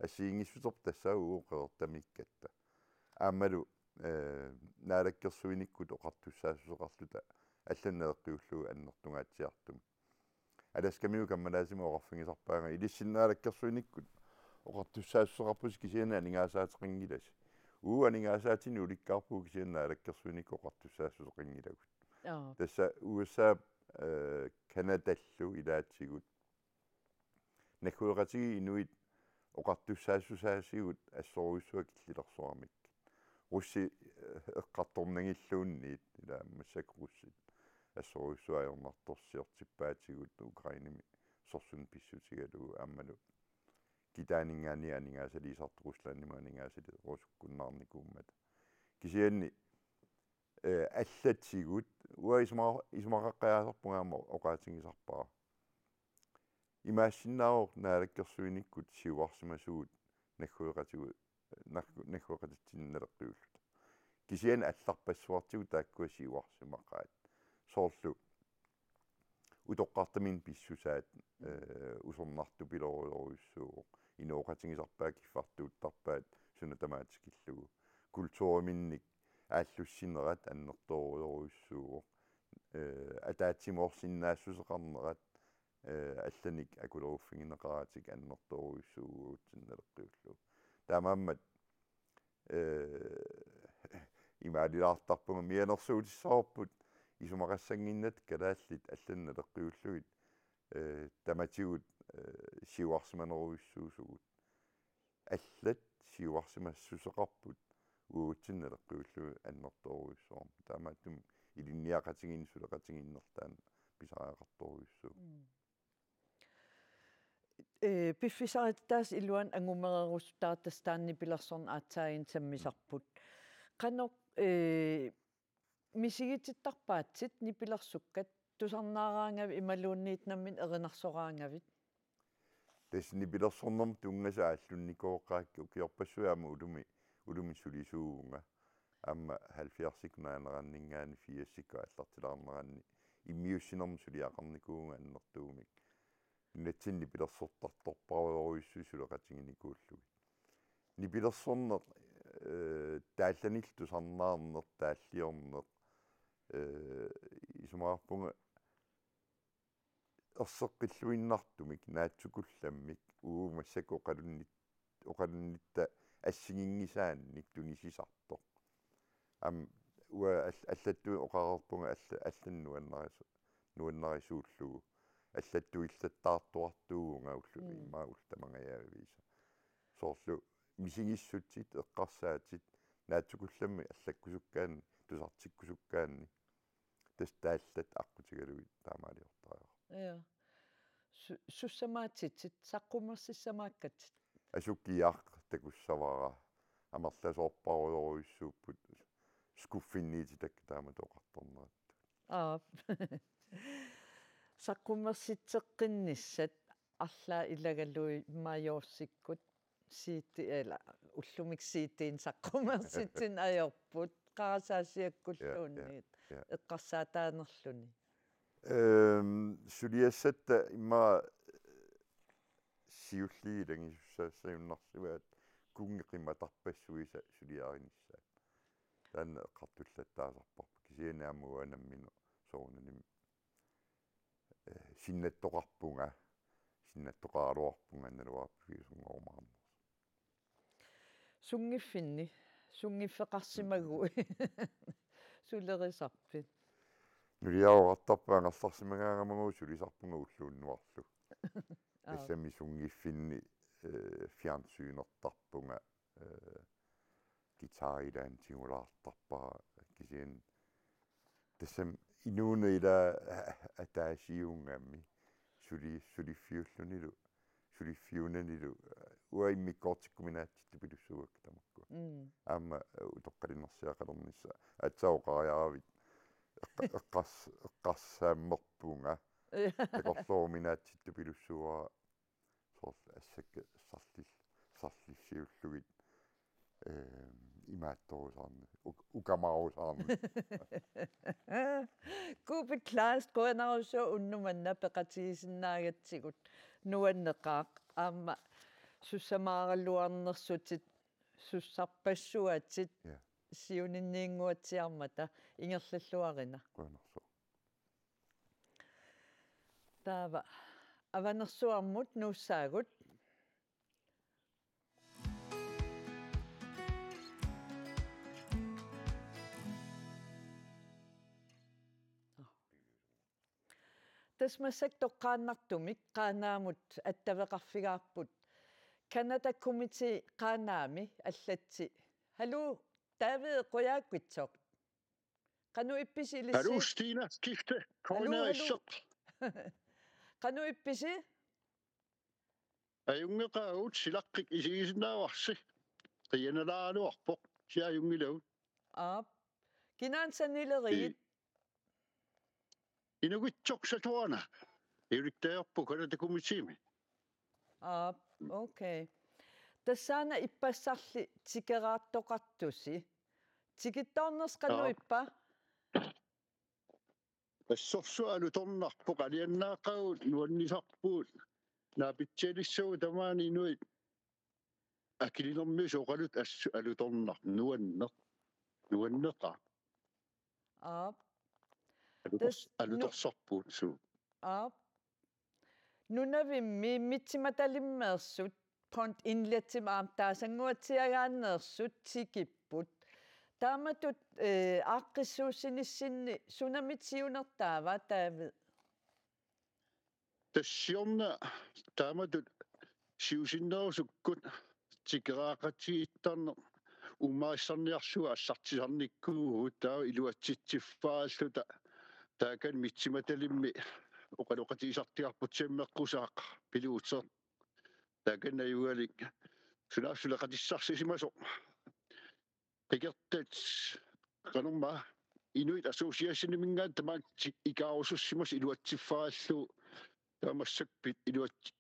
Assigiinngissuserput tassaavoq uagut qeqertamiikkatta. Aammalu, ee, naalakkersuinikkut oqartussaassuseqarluta allanut naleqqiullugu annertungaatsiartumik. Alaskamiut kammalaatimi oqarfigisarpaannga: Ilissi naalakkersuinikkut oqartussaassuseqarpusi, kisianni aningaasaateqanngilasi. Uagut aningaasaatinik ulikkaarpugut, kisianni naalakkersuinikkut oqartussaassuseqanngilagut. Aap. Tassa U S A, ee, Canadallu ilaatigut naggueqatigiit inuit oqartussaassusaasigut assorujussuaq killilersoramikkit. Russit, ee, eqqartornagilluunniit, ila massakkut russit assorujussuaq ajornartorsiortippaatigut Ukrainemi sorsunneq pissutigalugu, aammalu kitaaninngaanniit aningaasaliisartut Ruslandimut aningaasaliisorusukkunnaarnikuummata. Kisianni, ee, allatigut, uanga isuma-, isumaqaqqajaasarpunga aamma oqaatigisarpara. Imaassinnaavoq naalakkersuinikkut siuarsimasugut naggueqatigu-, naggu-, naggueqatitsinni naleqqiulluta. Kisianni allarpassuartigut taakkua siuarsimaqaat. Soorlu utoqqartaminnik pissusaat, ee, usornartupilorujorujussuuvoq. Inooqatigisarpaat kiffartuuttarpaat suna tamaat tikillugu. Kulturiminnik aallussinerat annertoorujorujussuuvoq. Ee, ataatsimoorsinnaassuseqarnerat, ee, allanik akuleruffigineqaratik annertoorujussuuvugut uagutsinnut naleqqiullugu. Taamaammat, ee, imaalilaartarpunga mianersuutissavarput isumaqassannginnatta kalaallit allanut naleqqiullugit, ee, tamatigut, ee, siuarsimanerujussuusugut. Allat siuarsimassuseqarput uagutsinnut naleqqiullugu annertoorujussuarmik. Taamaattumik ilinniaqatigiinneq suleqatigiinnertaa pisariaqartorujussuuvoq. Mm. Ee, piffissaq tassa iluani angumererusuttaartarsi taanna nipilersorneq aatsaat sammisarput. Qanoq, ee, misigitittarpaatsit nipilersukkat, tusarnaaraangavit imaluunniit nammineq erinarsoraangavit? Tassa nipilersornermut tunngasut aallunnikooqaakkit, ukiorpassuit aamma ulumi, ulumi sulisuuvunga. Aamma halvfjerdsikkut naaneranninngaanniit firsikkut aallartilaarneranni immiussinermut suliaqarnikuuvunga annertuumik. Nunatsinni nipilersortartorparujorujussuit suleqatiginikuullugit. Nipilersorneq, ee, taallanillu tusarnaarneq, taalliorneq, ee, isumaqarpunga erseqqilluinnartumik, naatsukullammik, uagut massakkut oqalunnit-, oqalunnitta assiginngisaannik tunisisartoq. Aamma uanga all-, allattuut oqareerpunga alla-, allanut nuannarisu-, nuannarisuullugu. Allattuillattaartuartuuvunga ullu-, Mm. immaqa ullut tamangajaviisa. Soorlu misigissutsit, eqqarsaatit, naatsukullammik allakkusukkaanni, tusartikkusukkaanni. Tassa taallat aqqutigalugit taamaaliortariaqarpoq. Ja. Su-, sussamaatitit, saqqummersissamaakkatit? Asukiaq takussavara, amerlasoorparujorujussuupput, skuffinniitit taakku taamatut oqartarnerat. Aap. Saqqummersitseqqinnissat arlaat ilagalugit Majorsikkut C D, ila, ullumikkut C D-nik saqqummersitsineq ajorput, qarasaasiakkulluunniit, Ja, ja, ja. eqqarsaataanerluni. Ehm, suliassatta immaqa siulliit ilagisussaassagunarsivaat kunngeq qimatarpassuisa suliarinissaat. Taanna eqqartullattaasarparput kisianni aamma uanga nammineq soorunami, eh, sinnattoqarpunga, sinnattoqaraluarpunga naluara piviusunngorumaarnersoq. Sunngiffinni, sunngiffeqarsimaguit sulerisarpit? Nuliaroqartarpunga angerlarsimagaangamagu sulisarpunga ulloq unnuarlu. Aap. Tassami sunngiffinni, eh, fjernsynertarpunga, eh, guitarilaanngulaartarpara kisianni tassami inuuneq ila ataasiunngami suli-, suliffiullunilu, suliffiunanilu, eh, uanga immikkoortikkuminaatsittupilussuuakka tamakkua. Mm. Aamma, eh, utoqqalinersiaqalernissaq. Aatsaat oqariaravit eqqa-, eqqars-, eqqarsaammerpunga. Takorlooruminaatsittupilussuuara soorlu assakka sarlil-, sarlissiullugit, ehm, imaattorusaarneq, uk-, ukamarusaarneq. Kuupik Kleist, qujanarsuaq unnuk manna peqatigisinnaagatsigut, nuanneqaaq. Aamma sussamaaraluarnersutit, sussarpassuatit, Ja. siuninniinnguatsiarmata ingerlalluarina. Qujanarsuaq. Taava Avanersuarmut nuussaagut. Tassa massakkut toqqaannartumik Qaanaamut attaveqarfigaarput. Canada Committee Qaanaami allatsi. Haluu, David Qujaukitsoq. Qanoq ippisi ilissi? Haluu, Stina Skifte, Haluu, haluu. Koinaissoq. Qanoq ippisi? Ajunngeqaagut, silaqqik isigisinnaavarsi. Qianalaaraluarpoq, kisianni ajunngilagut. Aap. Kinaana sanilerigit? Ii. Inukitsoq Satuana. Iuliktajarpoq Canada Committeemi. Aap, okay. Tassaana ippassarli tikeraartoqartusi. Tikittoornersi qanoq Aap. ippa? Assorsuaq alutornarpoq, alianaaqagut nuannisarpugut. Naapitsialissagut tamaani inuit akilinermiusut oqaluttoq, assut alutornarpoq, nuanneq. Nuanneqaaq. Aap. Alutors-, Tas-, nu-, alutorsarpugut suu. Aap. Nunavimmi Mitsimatalimmeersut, Pont Inletimi aamma taasannguatsiagaanneersut tikipput. Taamatut, eh, aaqqissuussinissinni sunami siunertaava, David? Tassa siorna taamatut siusinnerusukkut tikeraaqatigiittarneq uummarissarniarlugu aallartisarnikuuvugut, taava iluatsitsiffaaralluta taakani Mitsimatalimmi oqaloqatigisartuarput, timmeqqusaaq piluuseq. Taakani najugalik sunaaffa suleqatissarsisimasoq. Qikertat qanormaa Inuit Associationiminngaanniit tamaat ti-, ikaarusussimasoq iluatsiffaarallugu, taava massakkut iluat-,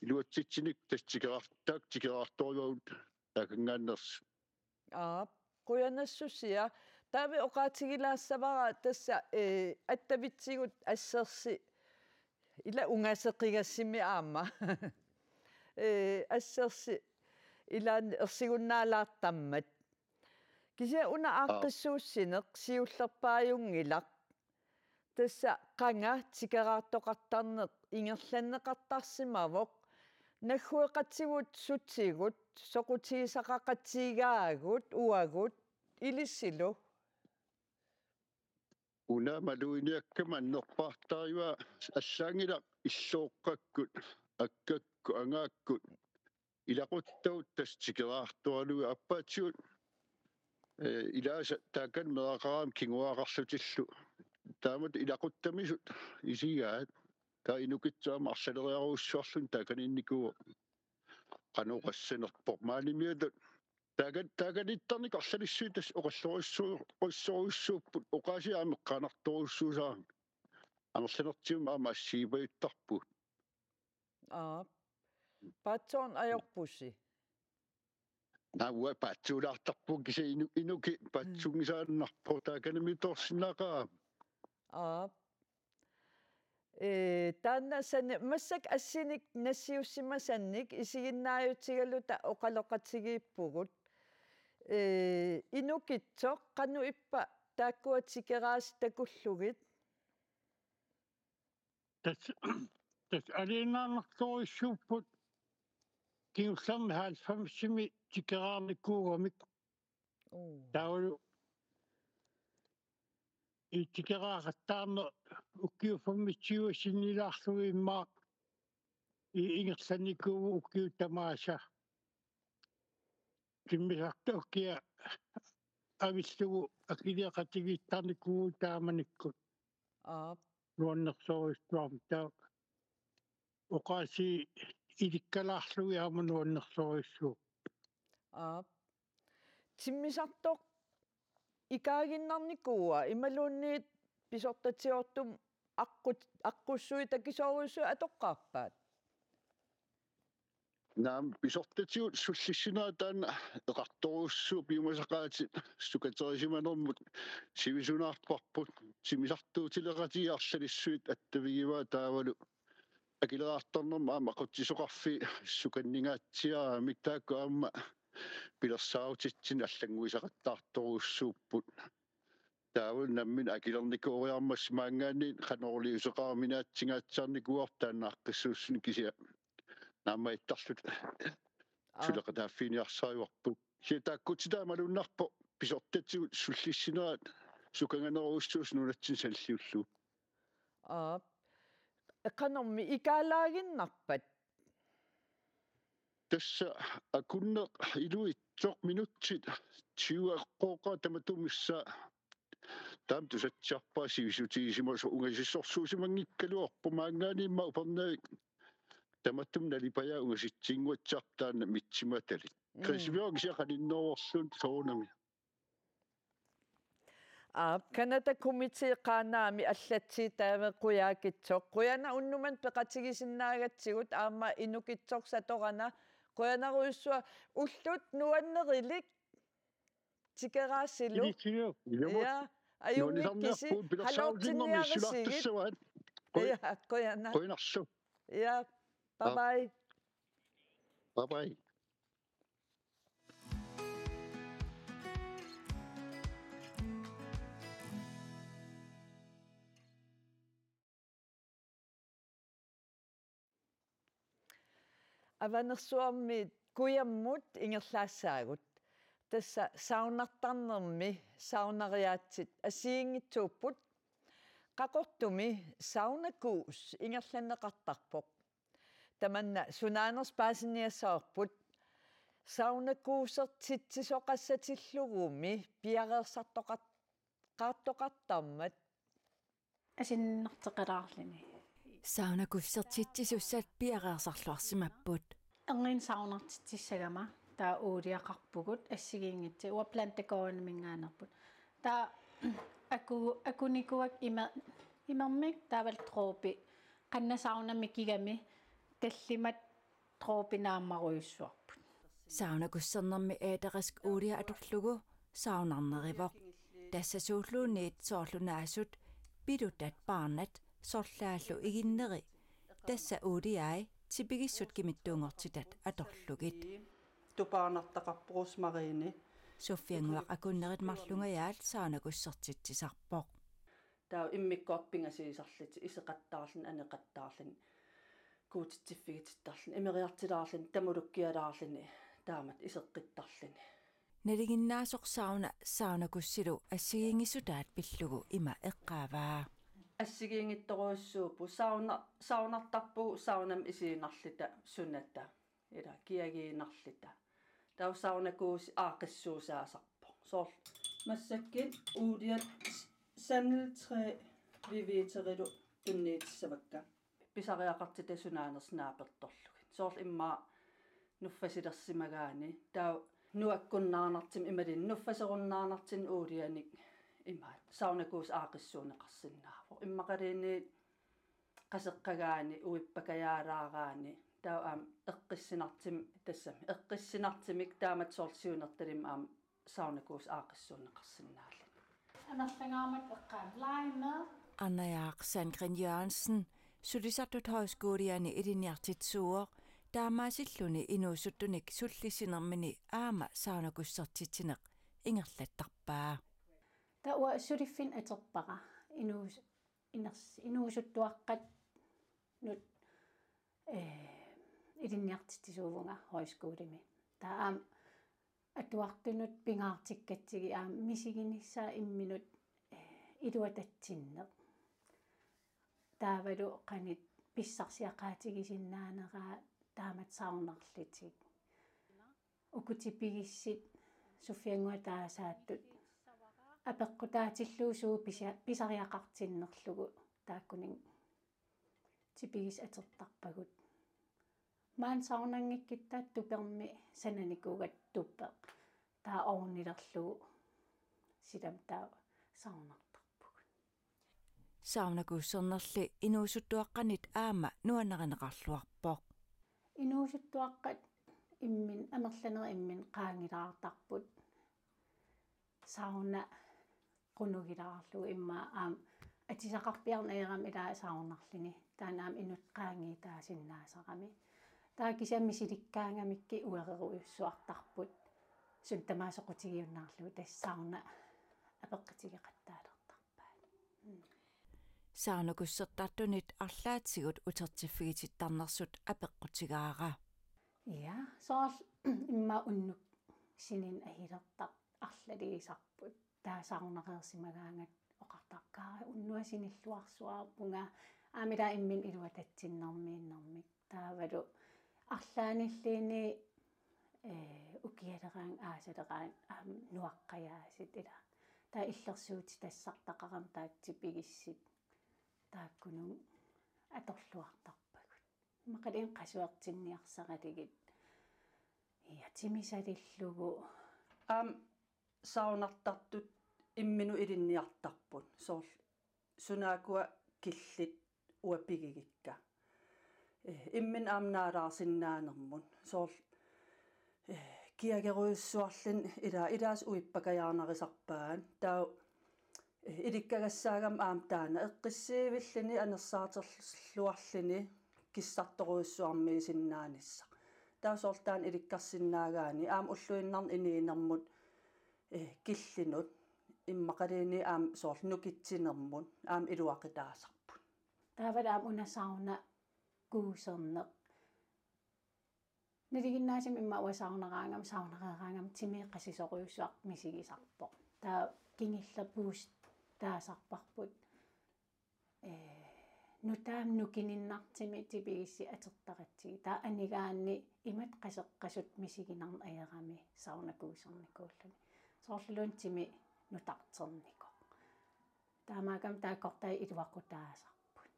iluatsitsinik tassa tikeraar-, taakku tikeraartorujuuvugut taakanngaanneersut. Aap, qujanassusia. Taava oqaatigilaassavara tassa, eh, attavitsigut assersi ila ungaseqigassimi aamma. Eh, assersi ilaanni ersigunnaalaartarmat. Kisianni una Aap. aaqqissuussineq siullerpaajunngilaq. Tassa qanga tikeraartoqartarneq ingerlanneqartarsimavoq. Naggueqatigut sutigut, soqutigisaqaqatigaagut uagut, ilisilu. Una maluginiakkama annerpaartariva allaanngilaq illooqqakkut, akkakkut, angaakkut, ilaquttagut tassa tikeraartoralugit aappaatigut, eh, ilaasa taakani meeraqarami kinguaaqarlutillu. Taamatut ilaquttamisut isigaat. Taava inukitsoq aamma arlaleriarujussuarluni taakaniinnikuuvoq. Qanoq oqassanerpoq maanimiutut. Taaka-, taakaniittarnikut arlalissuit tassa oqallorujussu-, oqallorujussuupput oqaasii aamma eqqaanartorujussuusarami. Amerlanertigut aamma assigiipajuttarpugut. Aap. Paatsoorn ajorpusi. Naua paatsuulaartarpugut kisianni inu-, inukit paatsuunngisaannarpoq taakanimiittoorsinnaaqaaq. Aap. Ee, taanna sani-, massakkut assinik nassiussimasannik isiginnaajutigaluta oqaloqatigiippugut. Ee, inukitsoq qanoq ippa taakkua tikeraasut takullugit? Tassa, tassa aliinnarnartorujussuupput kingullermi halvfemsimi tikeraarnikuugamik. Oo. Taavalu i tikeraaqattaarneq ukiut femogtyve sinnilaarlugit immaqa i-, ingerlannikuuvoq ukiut tamaasa. Timmisartoq ukiaq avillugu akiliaqatigiittarnikuuvoq taamanikkut. Aap. Nuannersorujussuarmik taava oqaasii ilikkalaarlugit aamma nuannersorujussuuvoq. Aap. Timmisartoq ikaaginnarnikuua imaluunniit pisortatigoortumik aqqut-, aqqussuit takisoorujussuit atoqqaarpaat? Naamik, pisortatigut sullissinerat taanna eqartorujussuuvoq, piumasaqaatit sukaterisimanermut sivisunaarparput, timmisartuutileqatigiit arlalissuit attavigivaat taavalu akileraartarnermut aamma aqutsisoqarfiit sukanningaatsiaramik taakku aamma pilersaarutitsinnik allannguisaqattaartorujussuupput. Taavalu nammineq akilernikooriarmassuk maanngaanniit qanoq iliuuseqarminaatsingaatsaarnikuuarput taanna aaqqissuussuni kisianni naammagiittarluta. Aa. Suleqataaffiginiarsarivarput. Kisianni taakkutsittaaq malunnarpoq pisortatigut sullissinerat sukanganerujussuusoq nunatsinni sanilliullugu. Aap. Qanormi ikaalaaginnarpat? Tassa akunneq iluitsoq minutsit tyve eqqooqaat tamatumunnga. Taama tusatsiarpaa sivisutigisimasunik, ungasissorsuusimanngikkaluarpoq maanngaanniit immaqa Upernavik. Tamatuma nalipajaaq ungasitsinnguatsiarpoq taanna mitsimatalit. Mm. Krisviorgisia qaninneruvorluunniit soorunami. Aap, Canada Committee Qaanaami allatsiit David Qujaukitsoq. Qujanaq unnuk manna peqatigisinnaagatsigut aamma inukitsoq satorana. Qujanarujussuaq, ullut nuannerilik tikeraasilu. Ilisilu, ilumut. Ja, ajunngikkussi. Nuannisarniarpugut, pilersaarutinnermi halortinniarisigit. Sulaartussavaat. Qu-, ja, qujanaq. Qujanarlu. Ja, bye bye. Bye bye. Avanersuarmi kujammut ingerlaassaagut. Tassa saunartarnermi saunariaatsit assigiinngitsuupput. Qaqortumi Saunakuus ingerlanneqartarpoq. Tamanna sunaanersoq paasiniassavarput. Saunakuusertitsisoqassatillugumi piareersartoqar-, qaartoqartarmat. Asinnerteqalaarluni. Saunakuusertitsisussat piareersarluarsimapput. Erniinnaq saunartitsissagama taava uuliaqarpugut assigiinngitsunik. Uanga Plantegårdeniminngaanneerput. Taava aku-, akunikuuakka imer-, imermik taavalu dråbe. Qanoq saunami kigami tallimat dråbit naammarujussuarput. Saunakuusernermi Æderisk uulia atorlugu saunarnerivoq. Tassa suulluunniit soorlu naasut pilutat, paarnat, sorlaallu iginneri. Tassa uuliai tipigissut kimittuunngortitat atorlugit. Tupaarnartaqarpoq rosmarini. Soffiannguaq akunnerit marlungajaat saunakuusertitsisarpoq. Taava immikkoortoq pingasuusarlutik iseqattaarluni, aneqattaarluni. Guutitsiffigitsittaarluni, imeriartilaarluni, tamulukkialaarluni, taamatut iseqqittarluni. Nalinginnaasoq sauna saunakussilu assigiinngissutaat pillugu ima eqqaavaa. Assigiinngitsorujussuupput sauna, saunartarpugut saunami isiinnarluta sunata, ila kiagiinnarluta. Taava saunakuusi aaqqissuusaasarpoq. Soorlu massakkut uuliat Sandel tre V V-terilu tunniutissavakka. Pisariaqartitaq sunaanersoq naapertorlugit. Soorlu immaqa nuffasilersimagaanni. Taava nuakkunnaarnartumik imaluunniit nuffaserunnaarnartumik uulianik imaat saunakuusi aaqqissuunneqarsinnaavoq. Immaqaluunniit qaseqqagaanni, uippakajaalaaraanni. Taava aamma eqqissinartum-, tassami, eqqissinartumik taamatut soorlu siunertalimmik aamma saunakuusi aaqqissuunneqarsinnaalluni. Amerlangaarmat eqqaam lime. Arnajaaq Sandgreen Jørgensen, Sulisartut Højskoliani ilinniartitsisuuvoq, taamaasilluni inuusuttunik sullissinermini aamma saunakussertitsineq ingerlattarpaa. Taava uanga suliffinnik atorpara inuus-, iners-, inuusuttuaqqanut, eh, ilinniartitsisuuvunga højskolimi. Taava aamma atuartunut pingaartikkatsigit aamma misiginissaa imminut, eh, iluatatsinneq. Taavalu qanoq pissarsiaqaatigisinnaaneraa taamatut saunarlutik. Uku tipigissit suffiannguaq taasaattut apeqqutaatillugu suut pisa-, pisariaqartinnerlugu taakkuninnga tipigissat atortarpagut. Maani saunanngikkutta tupermi sananikuugatta tupeq. Taava ovnilerlugu silami taava saunartarpugut. Saunakuussernerli inuusuttuaqqanit aamma nuannarineqarluarpoq. Inuusuttuaqqat imminnut, amerlanerit imminnut qaangilaartarput. Sauna qunugilaarlugu immaqa aamma atisaqarpiarneq ajorami ilaa saunarluni. Taanna aamma inuttut qaangiutaasinnaasarami. Taava kisianni misilikkaangamikkit uererujussuartarput. Suut tamaasa soqutigiunnaarlugu tassa sauna apeqqutigeqattaalertarpaat. Mm. Saunakussertartunit arlaatigut utertiffigitsittaarnersut apeqqutigaara. Ja, soorlu immaqa unnuk sininnut ahilertartut arlaliisarput. Taava saunareersimagaangat oqartarput: Kaari, unnuaq sinilluarsuarpunga. Aamma ilaa imminut iluatatsinnermiinnermik. Taavalu arlaannilluunniit, eh, ukialeraangat aasaleraangat aamma nuaqqajaasut ilaa. Taava illersuutitassartaqarami taakku tipigissit taakkununnga atorluartarpagut. Immaqaluunniit qasuertinniarsaralugit. Ja, timi salillugu. Aamma saunartartut imminut ilinniartarput. Soorlu sunaakkua killit uanga pigigikka. Eh, imminut aamma naalaarsinnaanermut. Soorlu, eh, kiagerujussuarluni ilaa, ilaasa uippakajaarnarisarpaat. Taava, eh, ilikkagassaagami aamma taanna eqqissiivilluni anersaaterluarluni kissartorujussuarmiisinnaanissaq. Taava soorlu taanna ilikkarsinnaagaanni aamma ulluinnarni inuunermut, eh, killinut immaqaluunniit aamma soorlu nukitsinermut aamma iluaqutaasarput. Taavalu aamma una saunakuuserneq. Nalinginnaasumik immaqa uanga saunaraangama, saunareeraangama timi qasusorujussuaq misigisarpoq. Taava kingulleq puusi taasarparput. Eh, nutaamik nukininnartumik tipigissit atortaratsigit. Taava anigaanni imatut qaseqqasut misiginarneq ajorami saunakuusernikuulluni. Soorluluunniit timi nutarternikoq. Taamaakkami taakkortai iluaqutaasarput.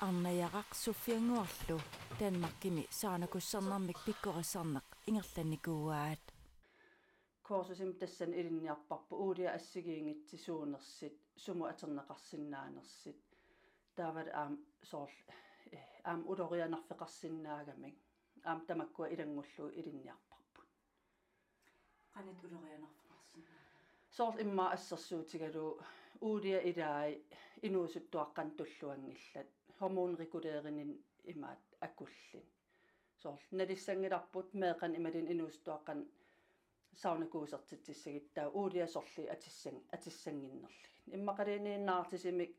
Arnajaraq suffiannguarlu Danmarkimi saunakussernermik pikkorissarneq ingerlannikuuaat. Kursusimi tassani ilinniarparput uuliat assigiinngitsut suunersut, sumut atorneqarsinnaanersut. Taavalu aamma soorlu, eh, aamma ulorianarfeqarsinnaagamik. Aamma tamakkua ilanngullugu ilinniarparput. Qanoq ulorianarfeqarsinnaanersut? Soorlu immaqa assersuutigalugu uuliat ilai inuusuttuaqqanut tulluanngillat. Hormonregulerininni imaattoq akulluni. Soorlu nalissanngilarput meeqqanut imaluunniit inuusuttuaqqanut saunakuusertitsissagutta taava uuliat sorliit atissan-, atissannginnerlugit. Immaqaluunniit naartusumik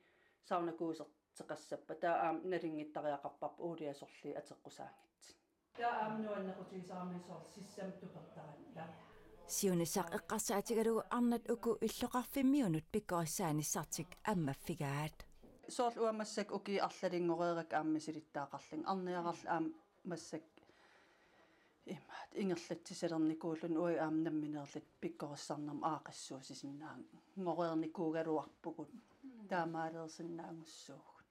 saunakuuserteqassappat, taava aamma nalunngittariaqarparput uulia sorliit ateqqusaanngitsoq. Taava aamma nuannequtigisarami soorlu sissamik tupertaratta. Siunissaq eqqarsaatigalugu arnat uku illoqarfimmiunut pikkorissaanissartik ammaffigaat. Soorlu uanga massakkut ukiut arlalinngoreerakku aamma misilittagaqarlunga, arniararlu aamma massakkut imaattoq ingerlatsisalernikuulluni, uagut aamma nammineerluta pikkorissarnermut aaqqissuussisinnaanngoreernikuugaluarpugut. Taamaaleersinnaanngussuugut.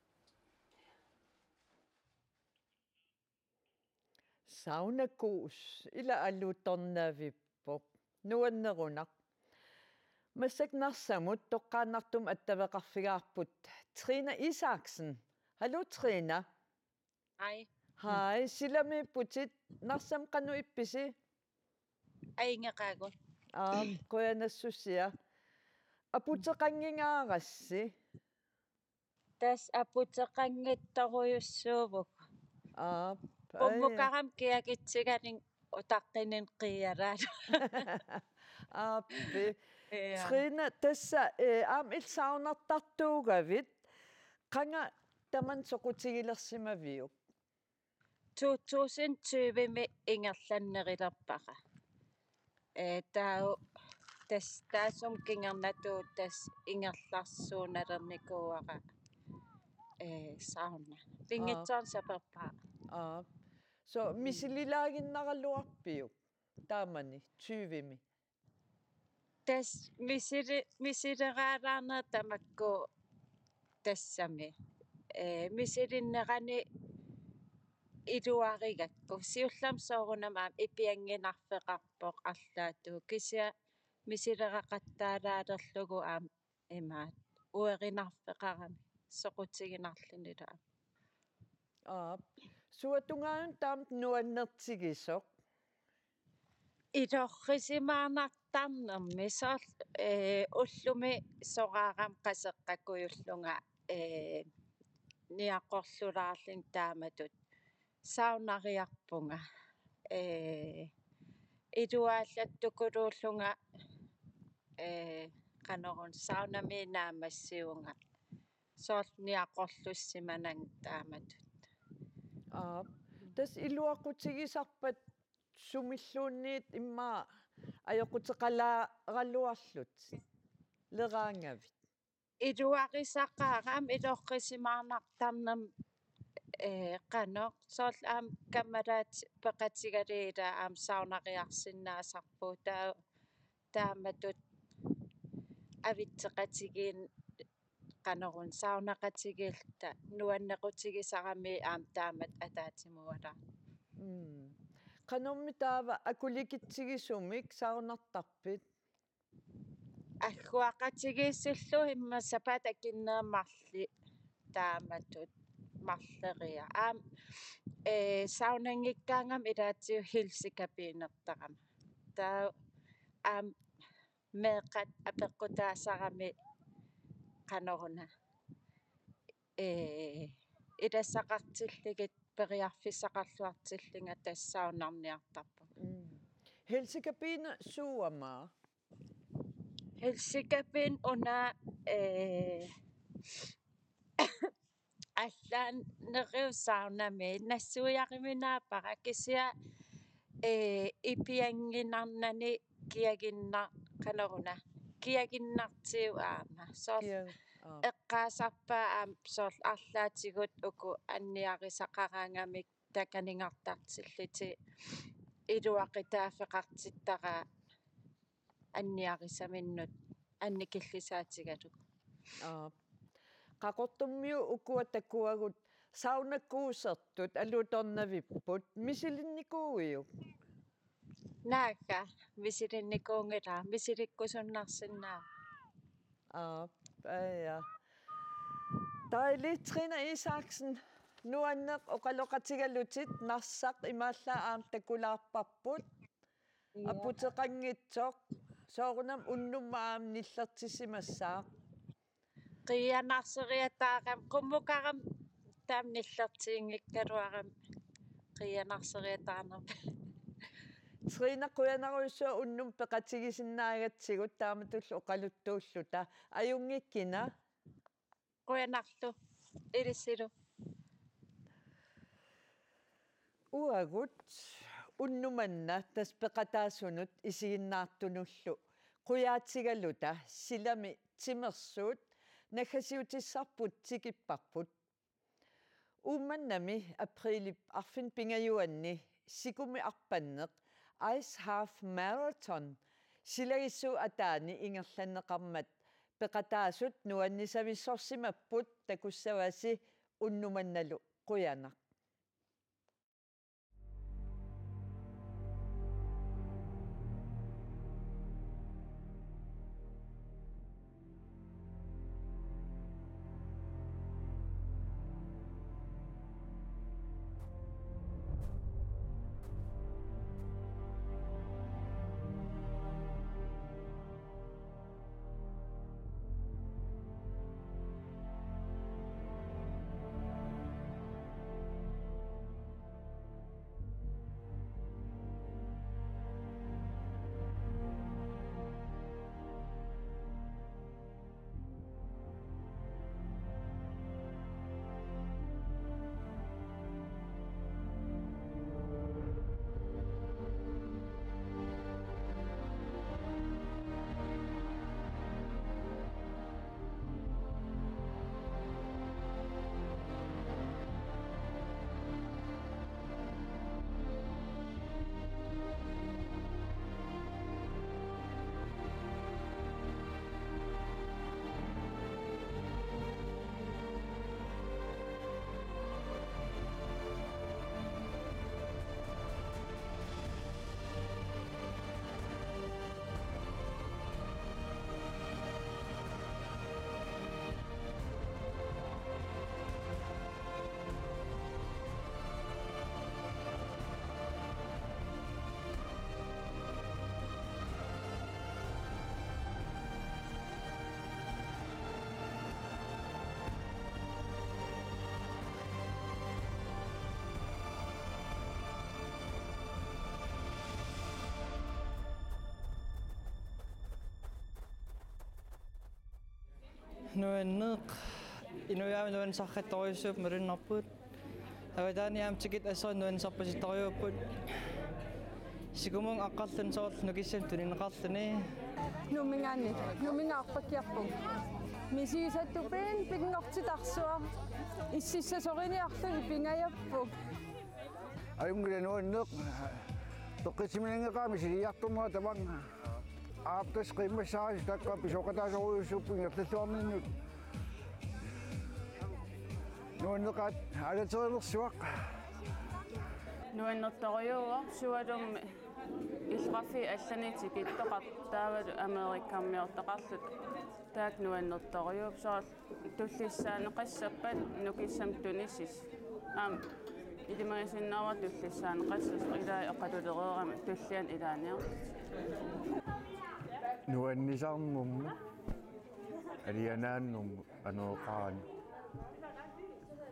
Saunakuusoq ila alutornavippoq. Nuannerunaq. Massakkut Narsamut toqqaannartumik attaveqarfigaarput Trine Isaksen. Hallo, Trine. Hej. Hej, silamiipputit. Narsami qanoq ippisi? Ajunngikkaluarlugu. Aap, qujanassusia. Aputeqanngingaarassi? Tassa aputeqanngitsorujussuuvugut. Aap, aja. Qummukarama kiagutsigalunga utaqqinini qiialaalu. Aappi. Ja. Trine, tassa, eh, aamma illit saunartartuugavit, qanga tamanna soqutigilersimaviuk? To tusind tyve-mi ingerlannerulerpara. Eh, taava tassa taassuma kingornatigut tassa ingerlarsuunalernikuuara, eh, sauna. Pinngitsoornani saperpara. Aap. Så, mm, misililaaginnaraluarpiuk taamani tyve-mi? Tassa misili-, misileraalaarneq tamakku tassami. Eh, misilinnerani iluarigakku. Siullermik soorunami aamma ipiannginnarfeqarpoq arlaatigut. Kisianni misileraqattaalaalerlugu aamma imaattoq uerinarfeqarami soqutiginarlunilu aamma. Aap. Suatungaajuna taamatut nuannertigisoq? Ilorrisimaarnartarnermi soorlu, eh, ullumi soraarama qaseqqakujullunga, eh, niaqorlulaarlunga taamatut saunariarpunga. Eh, iluaallattukuluullunga, eh, qanoruna saunami naammassivunga. Soorlu niaqorlussimananga taamatut. Aap. Tassa iluaqutigisarpat sumilluunniit immaqa ajoquteqalaaraluarlutit leraangavit? Iluarisaqaara aamma ilorrisimaarnartarnermi, eh, qanoq. Soorlu aamma kammalaat peqatigalugit aamma saunariarsinnaasarpugut. Taa-, taamatut avitseqatigiin-, qanoruna saunaqatigiilluta nuannequtigisarami aamma taamatut ataatsimuugaluarluni. Mm. Qanormi taava akulikitsigisumik saunartarpit? Agguaqatigiissullugu immaqa sapaatip akunnerani marluk taamatut marloriarlunga. Aamma, eh, saunanngikkaangama ilaatigut helsecabinertarama. Taava aamma meeqqat apeqqutaasarami qanoruna, eh, ilassaqartillugit periarfissaqarluartillunga tassa saunarniartarpunga. Mm. Helsekabine suuama? Helsekabine una, eh, allaanerusoq saunami nassuiaruminaappara kisianni, eh, ipiannginnarnani kiagunnar-, qanoruna, kiagunnartigu aamma. Soorlu kia-, aa, eqqaasarpaat aamma soorlu arlaatigut uku anniarisaqaraangamik takuneqartartillutik iluaqutaaffeqartittaraat anniarisaminnut annikillisaatigalugu. Aap. Qaqortummiut ukua takuagut saunakuusertut alutornavipput, misilinnikuuiuk? Naagga, misilinnikuunngilara, misilikkusunnarsinnaavoq. Aap, aja. Dejligt, Trine Isaksen, nuanneq oqaloqatigalutit, Narsaq imaallaat aamma takulaarparput. Ja. Aputeqanngitsoq, soorunami unnummut aamma nillertissimassaaq. Qiianarseriataarama, qummukarama taama nillertiginngikkaluarama qiianarseriataarnerma. Trine, qujanarujussuaq unnuk peqatigisinnaagatsigut taamatullu oqaluttuulluta. Ajunngikkina. Qujanarlu. Ilissilu. Uagut unnuk manna tassa peqataasunut isiginnaartunullu qujaatigaluta silami timersuut naggasiutissarput tikipparput. Uummannami aprilip arfineq-pingajuanni Sikumi arpanneq Ice Half Marathon silagissuup ataani ingerlanneqarmat peqataasut nuannisavissorsimapput. Takussavasi unnuk mannalu qujanaq. Nuanneq, inuiaat nuannisaqartorujussuupput malunnarpoq. Avataani aamma tikit assorit nuannisarpasittorujuupput. Sikumut aqqarluni soorlu nukissamik tunineqarluni. Nuumminngaanniit, Nuumminnga arpakkiarpunga. Misigisatut pin-, pinngortitarsuaq. Ississasoriniarlugit pingajappoq. Ajunngilaq, nuanneq. Peqqissimininngeqaaq misiliartornera tamaanga. Aap, tassa qiimmassaarisi taakku pisooqataasorujussuupput ingerlalluarninnut. Nuanneqaaq aalaterilersuaq. Nuannertorujuuvoq, sualummik illoqarfiit allanik tikittoqartut taavalu Amerikkarmiortoqarluta. Taakku nuannertorujuupput, soorlu tullissaaneqassappat nukissamik tunisissaq. Aamma ilimagisinnaavara tullissaaneqassasoq, ilai oqalulereeramik tulliani ilaaniarlutik. Nuannisarnermut, alianaannermut anooqarani.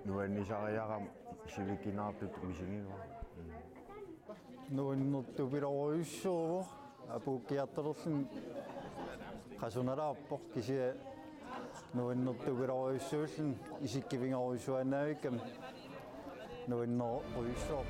Nuannisariarama sivikinaartutut misigivara. Mm. Nuannertupilorujussuuvoq. Apuukkiartorluni qasunalaarpoq, kisianni nuannertupilorujussuulluni isikkivigerujussuaannaavikkami. Nuannerujussuaq.